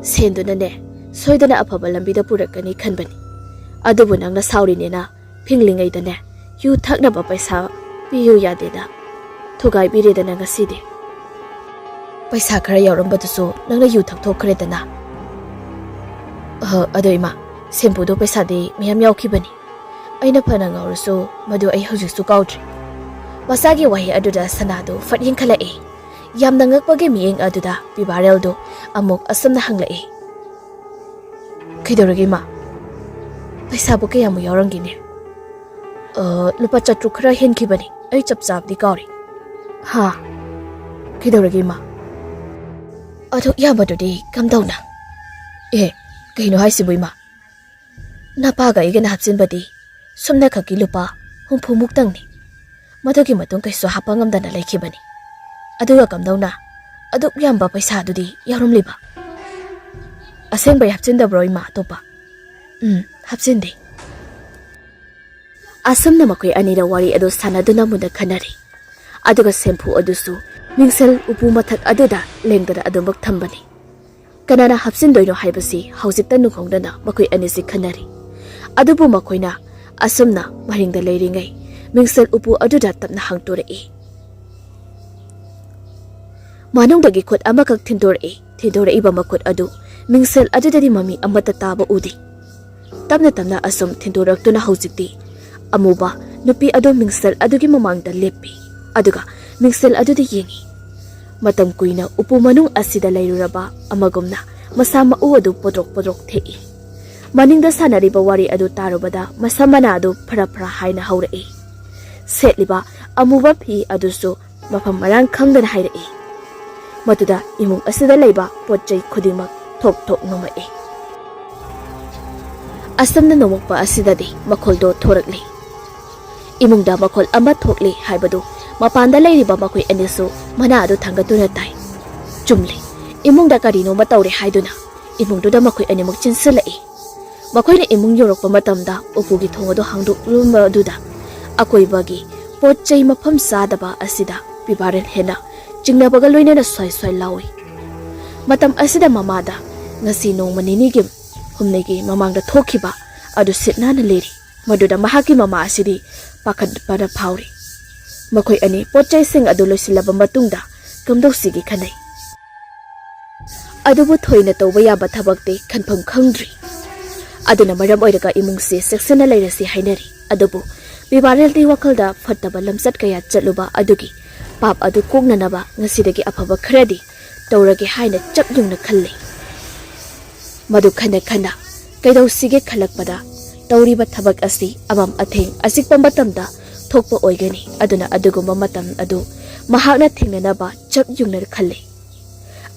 ꯁꯦꯟꯗꯨꯅꯅꯦ ꯁꯣꯏꯗꯅ ꯑꯐꯕ ꯂꯝꯕꯤꯗ ꯄꯨꯔꯛꯀꯅꯤ ꯈꯟꯕꯅꯤ꯫ ꯑꯗꯨꯕꯨ ꯅꯪꯅ ꯁꯥꯎꯔꯤꯅꯦꯅ ꯐꯤꯡꯂꯤꯉꯩꯗꯅꯦ, ꯌꯨ ꯊꯛꯅꯕ ꯄꯩꯁꯥ ꯄꯤꯌꯨ ꯌꯥꯗꯦꯅ ꯊꯨꯒꯥꯏꯕꯤꯔꯦꯗꯅ ꯉꯁꯤꯗꯤ꯫ ꯄꯩꯁꯥ ꯈꯔ ꯌꯥꯎꯔꯝꯕꯗꯨꯁꯨ ꯅꯪꯅ ꯌꯨ ꯊꯛꯊꯣꯛꯈ꯭ꯔꯦꯗꯅ"꯫ "ꯑꯍ, ꯑꯗꯣ ꯏꯃꯥ, ꯁꯦꯝꯄꯨꯗꯣ ꯄꯩꯁꯥꯗꯤ ꯃꯌꯥꯝ ꯌꯥꯎꯈꯤꯕꯅꯤ꯫ ꯑꯩꯅ ꯐꯅ ꯉꯥꯎꯔꯁꯨ ꯃꯗꯨ ꯑꯩ ꯍꯧꯖꯤꯛꯁꯨ ꯀꯥꯎꯗ꯭ꯔꯤ"꯫ ꯃꯆꯥꯒꯤ ꯋꯥꯍꯩ ꯑꯗꯨꯗ ꯁꯅꯥꯗꯨ ꯐꯠ ꯌꯦꯡꯈꯠꯂꯛꯏ꯫ ꯌꯥꯝꯅ ꯉꯛꯄꯒꯤ ꯃꯤꯠꯌꯦꯡ ꯑꯗꯨꯗ ꯄꯤꯕꯥꯔꯦꯜꯗꯨ ꯑꯃꯨꯛ ꯑꯁꯨꯝꯅ ꯍꯪꯂꯛꯏ꯫ "ꯀꯩꯗꯧꯔꯒꯦ, ꯏꯃꯥ? ꯄꯩꯁꯥꯕꯨ ꯀꯌꯥꯃꯨꯛ ꯌꯥꯎꯔꯝꯒꯦꯅꯦ?" "ꯑ, ꯂꯨꯄꯥ ꯆꯥꯇ꯭ꯔꯨꯛ ꯈꯔ ꯍꯦꯟꯈꯤꯕꯅꯤ꯫ ꯑꯩ ꯆꯞ ꯆꯥꯕꯗꯤ ꯀꯥꯎꯔꯦ"꯫ "ꯍꯥ? ꯀꯩꯗꯧꯔꯒꯦ, ꯏꯃꯥ? ꯑꯗꯨꯛ ꯌꯥꯝꯕꯗꯨꯗꯤ ꯀꯝꯗꯧꯅ?" "ꯑꯦ, ꯀꯩꯅꯣ ꯍꯥꯏꯁꯤꯕꯨ, ꯏꯃꯥ? ꯅꯄꯥꯒ ꯑꯩꯒꯅ ꯍꯥꯞꯆꯤꯟꯕꯗꯤ ꯁꯨꯞꯅꯈꯛꯀꯤ ꯂꯨꯄꯥ ꯍꯨꯝꯐꯨ ꯃꯨꯛꯇꯪꯅꯤ꯫ ꯃꯗꯨꯒꯤ ꯃꯇꯨꯡ ꯀꯩꯁꯨ ꯍꯥꯞꯄ ꯉꯝꯗꯅ ꯂꯩꯈꯤꯕꯅꯤ꯫ ꯑꯗꯨꯒ ꯀꯝꯗꯧꯅ ꯑꯗꯨꯛ ꯌꯥꯝꯕ ꯄꯩꯁꯥꯗꯨꯗꯤ ꯌꯥꯎꯔꯝꯂꯤꯕ? ꯑꯁꯦꯡꯕꯩ ꯍꯥꯞꯆꯤꯟꯗꯕ꯭ꯔꯣ, ꯏꯃꯥ? ꯑꯇꯣꯞꯄ? ꯎꯝ, ꯍꯥꯞꯆꯤꯟꯗꯦ꯫ ꯑꯁꯨꯝꯅ ꯃꯈꯣꯏ ꯑꯅꯤꯅ ꯋꯥꯔꯤ ꯑꯗꯨ ꯁꯥꯟꯅꯗꯨꯅ ꯃꯨꯟꯅ ꯈꯟꯅꯔꯤ꯫ ꯑꯗꯨꯒ ꯁꯦꯝꯐꯨ ꯑꯗꯨꯁꯨ ꯃꯤꯡꯁꯦꯜ ꯎꯄꯨ ꯃꯊꯛ ꯑꯗꯨꯗ ꯂꯦꯡꯗꯅ ꯑꯗꯨꯃꯛ ꯊꯝꯕꯅꯤ꯫ ꯀꯅꯥꯅ ꯍꯥꯞꯆꯤꯟꯗꯣꯏꯅꯣ ꯍꯥꯏꯕꯁꯤ ꯍꯧꯖꯤꯛꯇ ꯅꯨꯡꯍꯧꯅꯅ ꯃꯈꯣꯏ ꯑꯅꯤꯁꯤ ꯈꯟꯅꯔꯤ꯫ ꯑꯗꯨꯕꯨ ꯃꯈꯣꯏꯅ ꯑꯁꯨꯝꯅ ꯃꯔꯤꯡꯗ ꯂꯩꯔꯤꯉꯩ, ꯃꯤꯡꯁꯦꯜ ꯎꯄꯨ ꯑꯗꯨꯗ ꯇꯞꯅ ꯍꯥꯡꯇꯣꯔꯛꯏ꯫ ꯃꯅꯨꯡꯗꯒꯤ ꯈꯨꯠ ꯑꯃꯈꯛ ꯊꯤꯟꯗꯣꯔꯛꯏ꯫ ꯊꯤꯟꯗꯣꯔꯛꯏꯕ ꯃꯈꯨꯠ ꯑꯗꯨ ꯃꯤꯡꯁꯦꯜ ꯑꯗꯨꯗꯗꯤ ꯃꯃꯤ ꯑꯃꯠꯇ ꯇꯥꯕ ꯎꯗꯦ꯫ ꯇꯞꯅ ꯇꯞꯅ ꯑꯁꯨꯝ ꯊꯤꯟꯗꯣꯔꯛꯇꯨꯅ ꯍꯧꯖꯤꯛꯇꯤ ꯑꯃꯨꯕ ꯅꯨꯄꯤ ꯑꯗꯨ ꯃꯤꯡꯁꯦꯜ ꯑꯗꯨꯒꯤ ꯃꯃꯥꯡꯗ ꯂꯦꯞꯄꯤ꯫ ꯑꯗꯨꯒ ꯃꯤꯡꯁꯦꯜ ꯑꯗꯨꯗ ꯌꯦꯡꯉꯤ꯫ ꯃꯇꯝ ꯀꯨꯏꯅ ꯎꯄꯨ ꯃꯅꯨꯡ ꯑꯁꯤꯗ ꯂꯩꯔꯨꯔꯕ ꯑꯃꯒꯨꯝꯅ ꯃꯁꯥ ꯃꯎ ꯑꯗꯨ ꯄꯣꯗ꯭ꯔꯣꯛ ꯄꯣꯗ꯭ꯔꯣꯛ ꯊꯦꯛꯏ꯫ ꯃꯅꯤꯡꯗ ꯁꯥꯟꯅꯔꯤꯕ ꯋꯥꯔꯤ ꯑꯗꯨ ꯇꯥꯔꯨꯕꯗ ꯃꯁꯝ ꯃꯅꯥ ꯑꯗꯨ ꯐꯔꯥ ꯐꯔꯥ ꯍꯥꯏꯅ ꯍꯧꯔꯛꯏ꯫ ꯁꯦꯠꯂꯤꯕ ꯑꯃꯨꯕ ꯐꯤ ꯑꯗꯨꯁꯨ ꯃꯐꯝ ꯃꯔꯥꯡ ꯈꯪꯗꯅ ꯍꯥꯏꯔꯛꯏ꯫ ꯃꯗꯨꯗ ꯏꯃꯨꯡ ꯑꯁꯤꯗ ꯂꯩꯕ ꯄꯣꯠ ꯆꯩ ꯈꯨꯗꯤꯡꯃꯛ ꯊꯣꯛ ꯊꯣꯛ ꯅꯣꯝꯃꯛꯏ꯫ ꯑꯁꯨꯝꯅ ꯅꯣꯝꯃꯛꯄ ꯑꯁꯤꯗꯗꯤ ꯃꯈꯣꯜꯗꯣ ꯊꯣꯔꯛꯂꯤ꯫ ꯏꯃꯨꯡꯗ ꯃꯈꯣꯜ ꯑꯃ ꯊꯣꯛꯂꯤ ꯍꯥꯏꯕꯗꯨ ꯃꯄꯥꯟꯗ ꯂꯩꯔꯤꯕ ꯃꯈꯣꯏ ꯑꯅꯤꯁꯨ ꯃꯅꯥ ꯑꯗꯨ ꯊꯥꯡꯒꯠꯇꯨꯅ ꯇꯥꯏ꯫ ꯆꯨꯝꯂꯤ, ꯏꯃꯨꯡꯗ ꯀꯔꯤꯅꯣꯃ ꯇꯧꯔꯦ ꯍꯥꯏꯗꯨꯅ ꯏꯃꯨꯡꯗꯨꯗ ꯃꯈꯣꯏ ꯑꯅꯤꯃꯛ ꯆꯦꯟꯁꯤꯜꯂꯛꯏ꯫ ꯃꯈꯣꯏꯅ ꯏꯃꯨꯡ ꯌꯧꯔꯛꯄ ꯃꯇꯝꯗ ꯎꯄꯨꯒꯤ ꯊꯣꯡ ꯑꯗꯨ ꯍꯥꯡꯗꯣꯛꯂꯝꯕ ꯑꯗꯨꯗ ꯑꯀꯣꯏꯕꯒꯤ ꯄꯣꯠ ꯆꯩ ꯃꯐꯝ ꯆꯥꯗꯕ ꯑꯁꯤꯗ ꯄꯤꯕꯥꯔꯦꯜ ꯍꯦꯟꯅ ꯆꯤꯡꯅꯕꯒ ꯂꯣꯏꯅꯅ ꯁ꯭ꯋꯥꯏ ꯁ꯭ꯋꯥꯏ ꯂꯥꯎꯏ꯫ ꯃꯇꯝ ꯑꯁꯤꯗ ꯃꯃꯥꯗ ꯉꯁꯤ ꯅꯣꯡꯃ ꯅꯤꯅꯤꯒꯤ ꯍꯨꯝꯅꯤꯒꯤ ꯃꯃꯥꯡꯗ ꯊꯣꯛꯈꯤꯕ ꯑꯗꯨ ꯁꯤꯠ ꯅꯥꯟꯅ ꯂꯤꯔꯤ꯫ ꯃꯗꯨꯗ ꯃꯍꯥꯛꯀꯤ ꯃꯃꯥ ꯑꯁꯤꯗꯤ ꯄꯥꯈꯠꯄꯅ ꯐꯥꯎꯔꯤ꯫ ꯃꯈꯣꯏ ꯑꯅꯤ ꯄꯣꯠ ꯆꯩꯁꯤꯡ ꯑꯗꯨ ꯂꯣꯏꯁꯤꯜꯂꯕ ꯃꯇꯨꯡꯗ ꯀꯝꯗꯧꯁꯤꯒꯦ ꯈꯟꯅꯩ꯫ ꯑꯗꯨꯕꯨ ꯊꯣꯏꯅ ꯇꯧꯕ ꯌꯥꯕ ꯊꯕꯛꯇꯤ ꯈꯟꯐꯝ ꯈꯪꯗ꯭ꯔꯤ꯫ ꯑꯗꯨꯅ ꯃꯔꯝ ꯑꯣꯏꯔꯒ ꯏꯃꯨꯡꯁꯤ ꯆꯦꯛꯁꯤꯟꯅ ꯂꯩꯔꯁꯤ ꯍꯥꯏꯅꯔꯤ꯫ ꯑꯗꯨꯕꯨ ꯄꯤꯕꯥꯔꯦꯜꯗꯤ ꯋꯥꯈꯜꯗ ꯐꯠꯇꯕ ꯂꯝꯆꯠ ꯀꯌꯥ ꯆꯠꯂꯨꯕ ꯑꯗꯨꯒꯤ ꯄꯥꯞ ꯑꯗꯨ ꯀꯣꯛꯅꯅꯕ ꯉꯁꯤꯗꯒꯤ ꯑꯐꯕ ꯈꯔꯗꯤ ꯇꯧꯔꯒꯦ ꯍꯥꯏꯅ ꯆꯞ ꯌꯨꯡꯅ ꯈꯜꯂꯤ꯫ ꯃꯗꯨ ꯈꯟꯅ ꯈꯟꯅ ꯀꯩꯗꯧꯁꯤꯒꯦ ꯈꯜꯂꯛꯄꯗ ꯇꯧꯔꯤꯕ ꯊꯕꯛ ꯑꯁꯤ ꯑꯃꯝ ꯑꯊꯦꯡ ꯑꯆꯤꯛꯄ ꯃꯇꯝꯗ ꯊꯣꯛꯄ ꯑꯣꯏꯒꯅꯤ꯫ ꯑꯗꯨꯅ ꯑꯗꯨꯒꯨꯝꯕ ꯃꯇꯝ ꯑꯗꯨ ꯃꯍꯥꯛꯅ ꯊꯦꯡꯅꯅꯕ ꯆꯞ ꯌꯨꯡꯅ ꯈꯜꯂꯤ꯫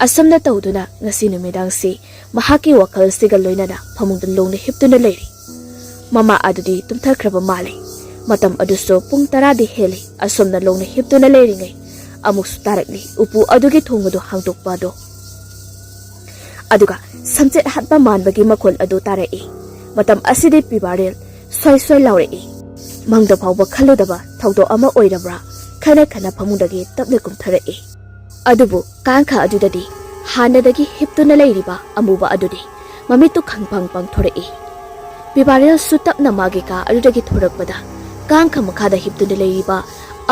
ꯑꯁꯨꯝꯅ ꯇꯧꯗꯨꯅ ꯉꯁꯤ ꯅꯨꯃꯤꯗꯥꯡꯁꯤ ꯃꯍꯥꯛꯀꯤ ꯋꯥꯈꯜꯁꯤꯒ ꯂꯣꯏꯅꯅ ꯐꯃꯨꯡꯗ ꯂꯣꯡꯅ ꯍꯤꯞꯇꯨꯅ ꯂꯩꯔꯤ꯫ ꯃꯃꯥ ꯑꯗꯨꯗꯤ ꯇꯨꯝꯊꯈ꯭ꯔꯕ ꯃꯥꯜꯂꯤ꯫ ꯃꯇꯝ ꯑꯗꯨꯁꯨ ꯄꯨꯡ ꯇꯔꯥꯗꯤ ꯍꯦꯜꯂꯤ꯫ ꯑꯁꯣꯝꯅ ꯂꯣꯡꯅ ꯍꯤꯞꯇꯨꯅ ꯂꯩꯔꯤꯉꯩ ꯑꯃꯨꯛꯁꯨ ꯇꯥꯔꯛꯂꯤ ꯎꯄꯨ ꯑꯗꯨꯒꯤ ꯊꯣꯡ ꯑꯗꯨ ꯍꯥꯡꯗꯣꯛꯄ ꯑꯗꯣ꯫ ꯑꯗꯨꯒ ꯁꯝꯆꯦꯠ ꯍꯥꯠꯄ ꯃꯥꯟꯕꯒꯤ ꯃꯈꯣꯜ ꯑꯗꯨ ꯇꯥꯔꯛꯏ꯫ ꯃꯇꯝ ꯑꯁꯤꯗꯤ ꯄꯤꯕꯥꯔꯦꯜ ꯁ꯭ꯋꯥꯏ ꯁ꯭ꯋꯥꯏ ꯂꯥꯎꯔꯛꯏ꯫ ꯃꯪꯗ ꯐꯥꯎꯕ ꯈꯜꯂꯨꯗꯕ ꯊꯧꯗꯣꯛ ꯑꯃ ꯑꯣꯏꯔꯕ꯭ꯔꯥ ꯈꯅ ꯈꯅ ꯐꯃꯨꯡꯗꯒꯤ ꯇꯞꯅ ꯀꯨꯝꯊꯔꯛꯏ꯫ ꯑꯗꯨꯕꯨ ꯀꯥꯡꯈ ꯑꯗꯨꯗꯗꯤ ꯍꯥꯟꯅꯗꯒꯤ ꯍꯤꯞꯇꯨꯅ ꯂꯩꯔꯤꯕ ꯑꯃꯨꯕ ꯑꯗꯨꯗꯤ ꯃꯃꯤꯠꯇꯨ ꯈꯪꯄꯪ ꯄꯪꯊꯣꯔꯛꯏ꯫ ꯄꯤꯕꯥꯔꯦꯜꯁꯨ ꯇꯞꯅ ꯃꯥꯒꯤ ꯀꯥ ꯑꯗꯨꯗꯒꯤ ꯊꯣꯔꯛꯄꯗ ꯀꯥꯡꯈ ꯃꯈꯥꯗ ꯍꯤꯞꯇꯨꯅ ꯂꯩꯔꯤꯕ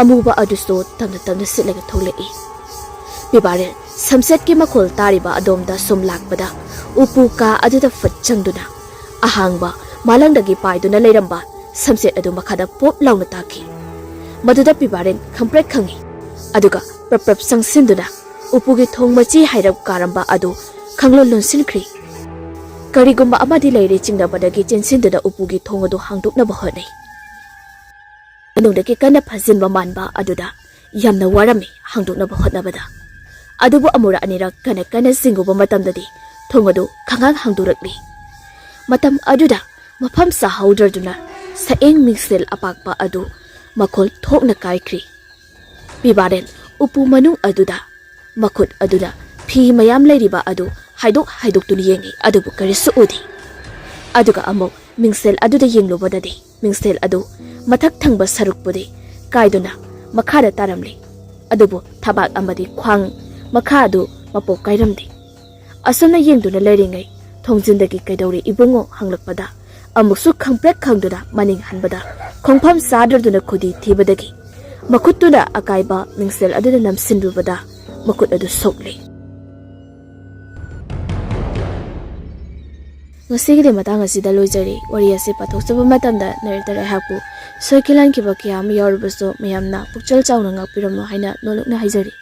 ꯑꯃꯨꯕ ꯑꯗꯨꯁꯨ ꯇꯞꯅ ꯇꯞꯅ ꯁꯤꯠꯂꯒ ꯊꯣꯛꯂꯛꯏ꯫ ꯄꯤꯕꯥꯔꯦꯜ ꯁꯝꯆꯦꯠꯀꯤ ꯃꯈꯣꯜ ꯇꯥꯔꯤꯕ ꯑꯗꯣꯝꯗ ꯁꯨꯝ ꯂꯥꯛꯄꯗ ꯎꯄꯨ ꯀꯥ ꯑꯗꯨꯗ ꯐꯠ ꯆꯪꯗꯨꯅ ꯑꯍꯥꯡꯕ ꯃꯥꯂꯪꯗꯒꯤ ꯄꯥꯏꯗꯨꯅ ꯂꯩꯔꯝꯕ ꯁꯝꯆꯦꯠ ꯑꯗꯨ ꯃꯈꯥꯗ ꯄꯣꯞ ꯂꯥꯎꯅ ꯇꯥꯈꯤ꯫ ꯃꯗꯨꯗ ꯄꯤꯕꯥꯔꯦꯜ ꯈꯪꯄ꯭ꯔꯦꯛ ꯈꯪꯉꯤ꯫ ꯑꯗꯨꯒ ꯄ꯭ꯔꯞ ꯄ꯭ꯔꯞ ꯆꯪꯁꯤꯟꯗꯨꯅ ꯎꯄꯨꯒꯤ ꯊꯣꯡ ꯃꯆꯤ ꯍꯥꯏꯔꯞ ꯀꯥꯔꯝꯕ ꯑꯗꯨ ꯈꯪꯂꯣꯟ ꯂꯣꯟꯁꯤꯟꯈ꯭ꯔꯤ꯫ ꯀꯔꯤꯒꯨꯝꯕ ꯑꯃꯗꯤ ꯂꯩꯔꯦ ꯆꯤꯡꯅꯕꯗꯒꯤ ꯆꯦꯟꯁꯤꯟꯗꯨꯅ ꯎꯄꯨꯒꯤ ꯊꯣꯡ ꯑꯗꯨ ꯍꯥꯡꯗꯣꯛꯅꯕ ꯍꯣꯠꯅꯩ꯫ ꯃꯅꯨꯡꯗꯒꯤ ꯀꯟꯅ ꯐꯥꯖꯤꯟꯕ ꯃꯥꯟꯕ ꯑꯗꯨꯗ ꯌꯥꯝꯅ ꯋꯥꯔꯝꯃꯤ ꯍꯥꯡꯗꯣꯛꯅꯕ ꯍꯣꯠꯅꯕꯗ꯫ ꯑꯗꯨꯕꯨ ꯑꯃꯨꯔꯛ ꯑꯅꯤꯔꯛ ꯀꯟꯅ ꯀꯟꯅ ꯆꯤꯡꯉꯨꯕ ꯃꯇꯝꯗꯗꯤ ꯊꯣꯡ ꯑꯗꯨ ꯈꯪꯍꯥꯡ ꯍꯥꯡꯗꯣꯔꯛꯂꯤ꯫ ꯃꯇꯝ ꯑꯗꯨꯗ ꯃꯐꯝ ꯆꯥꯍꯧꯗ꯭ꯔꯗꯨꯅ ꯁꯛꯑꯦꯡ ꯃꯤꯡꯁꯦꯜ ꯑꯄꯥꯛꯄ ꯑꯗꯨ ꯃꯈꯣꯜ ꯊꯣꯛꯅ ꯀꯥꯏꯈ꯭ꯔꯤ꯫ ꯄꯤꯕꯥꯔꯦꯜ ꯎꯄꯨ ꯃꯅꯨꯡ ꯑꯗꯨꯗ ꯃꯈꯨꯠ ꯑꯗꯨꯅ ꯐꯤ ꯃꯌꯥꯝ ꯂꯩꯔꯤꯕ ꯑꯗꯨ ꯍꯥꯏꯗꯣꯛ ꯍꯥꯏꯗꯣꯛꯇꯨꯅ ꯌꯦꯡꯉꯤ, ꯑꯗꯨꯕꯨ ꯀꯔꯤꯁꯨ ꯎꯗꯦ꯫ ꯑꯗꯨꯒ ꯑꯃꯨꯛ ꯃꯤꯡꯁꯦꯜ ꯑꯗꯨꯗ ꯌꯦꯡꯂꯨꯕꯗꯗꯤ ꯃꯤꯡꯁꯦꯜ ꯑꯗꯨ ꯃꯊꯛ ꯊꯪꯕ ꯁꯔꯨꯛꯄꯨꯗꯤ ꯀꯥꯏꯗꯨꯅ ꯃꯈꯥꯗ ꯇꯥꯔꯝꯂꯤ, ꯑꯗꯨꯕꯨ ꯊꯕꯥꯛ ꯑꯃꯗꯤ ꯈ꯭ꯋꯥꯡ ꯃꯈꯥ ꯑꯗꯨ ꯃꯄꯣꯛ ꯀꯥꯏꯔꯝꯗꯦ꯫ ꯑꯁꯨꯝꯅ ꯌꯦꯡꯗꯨꯅ ꯂꯩꯔꯤꯉꯩ ꯊꯣꯡꯖꯤꯟꯗꯒꯤ "ꯀꯩꯗꯧꯔꯦ ꯏꯕꯨꯡꯉꯣ?" ꯍꯪꯂꯛꯄꯗ ꯑꯃꯨꯛꯁꯨ ꯈꯪꯄ꯭ꯔꯦꯛ ꯈꯪꯗꯨꯅ ꯃꯅꯤꯡ ꯍꯟꯕꯗ ꯈꯣꯡꯐꯝ ꯆꯥꯗ꯭ꯔꯗꯨꯅ ꯈꯨꯗꯤ ꯊꯤꯕꯗꯒꯤ ꯃꯈꯨꯠꯇꯨꯅ ꯑꯀꯥꯏꯕ ꯃꯤꯡꯁꯦꯜ ꯑꯗꯨꯗ ꯅꯝꯁꯤꯟꯂꯨꯕꯗ ꯃꯈꯨꯠ ꯑꯗꯨ ꯁꯣꯛꯂꯦ꯫ ꯉꯁꯤꯒꯤꯗꯤ ꯃꯇꯥꯡ ꯑꯁꯤꯗ ꯂꯣꯏꯖꯔꯦ꯫ ꯋꯥꯔꯤ ꯑꯁꯤ ꯄꯥꯊꯣꯛꯆꯕ ꯃꯇꯝꯗ ꯅꯔꯦꯇꯔ ꯑꯩꯍꯥꯛꯄꯨ ꯁꯣꯏꯈꯤ ꯂꯥꯟꯈꯤꯕ ꯀꯌꯥ ꯑꯃ ꯌꯥꯎꯔꯕꯁꯨ ꯃꯌꯥꯝꯅ ꯄꯨꯛꯆꯦꯜ ꯆꯥꯎꯅ ꯉꯥꯛꯄꯤꯔꯝꯂꯣ ꯍꯥꯏꯅ ꯅꯣꯂꯨꯛꯅ ꯍꯥꯏꯖꯔꯤ꯫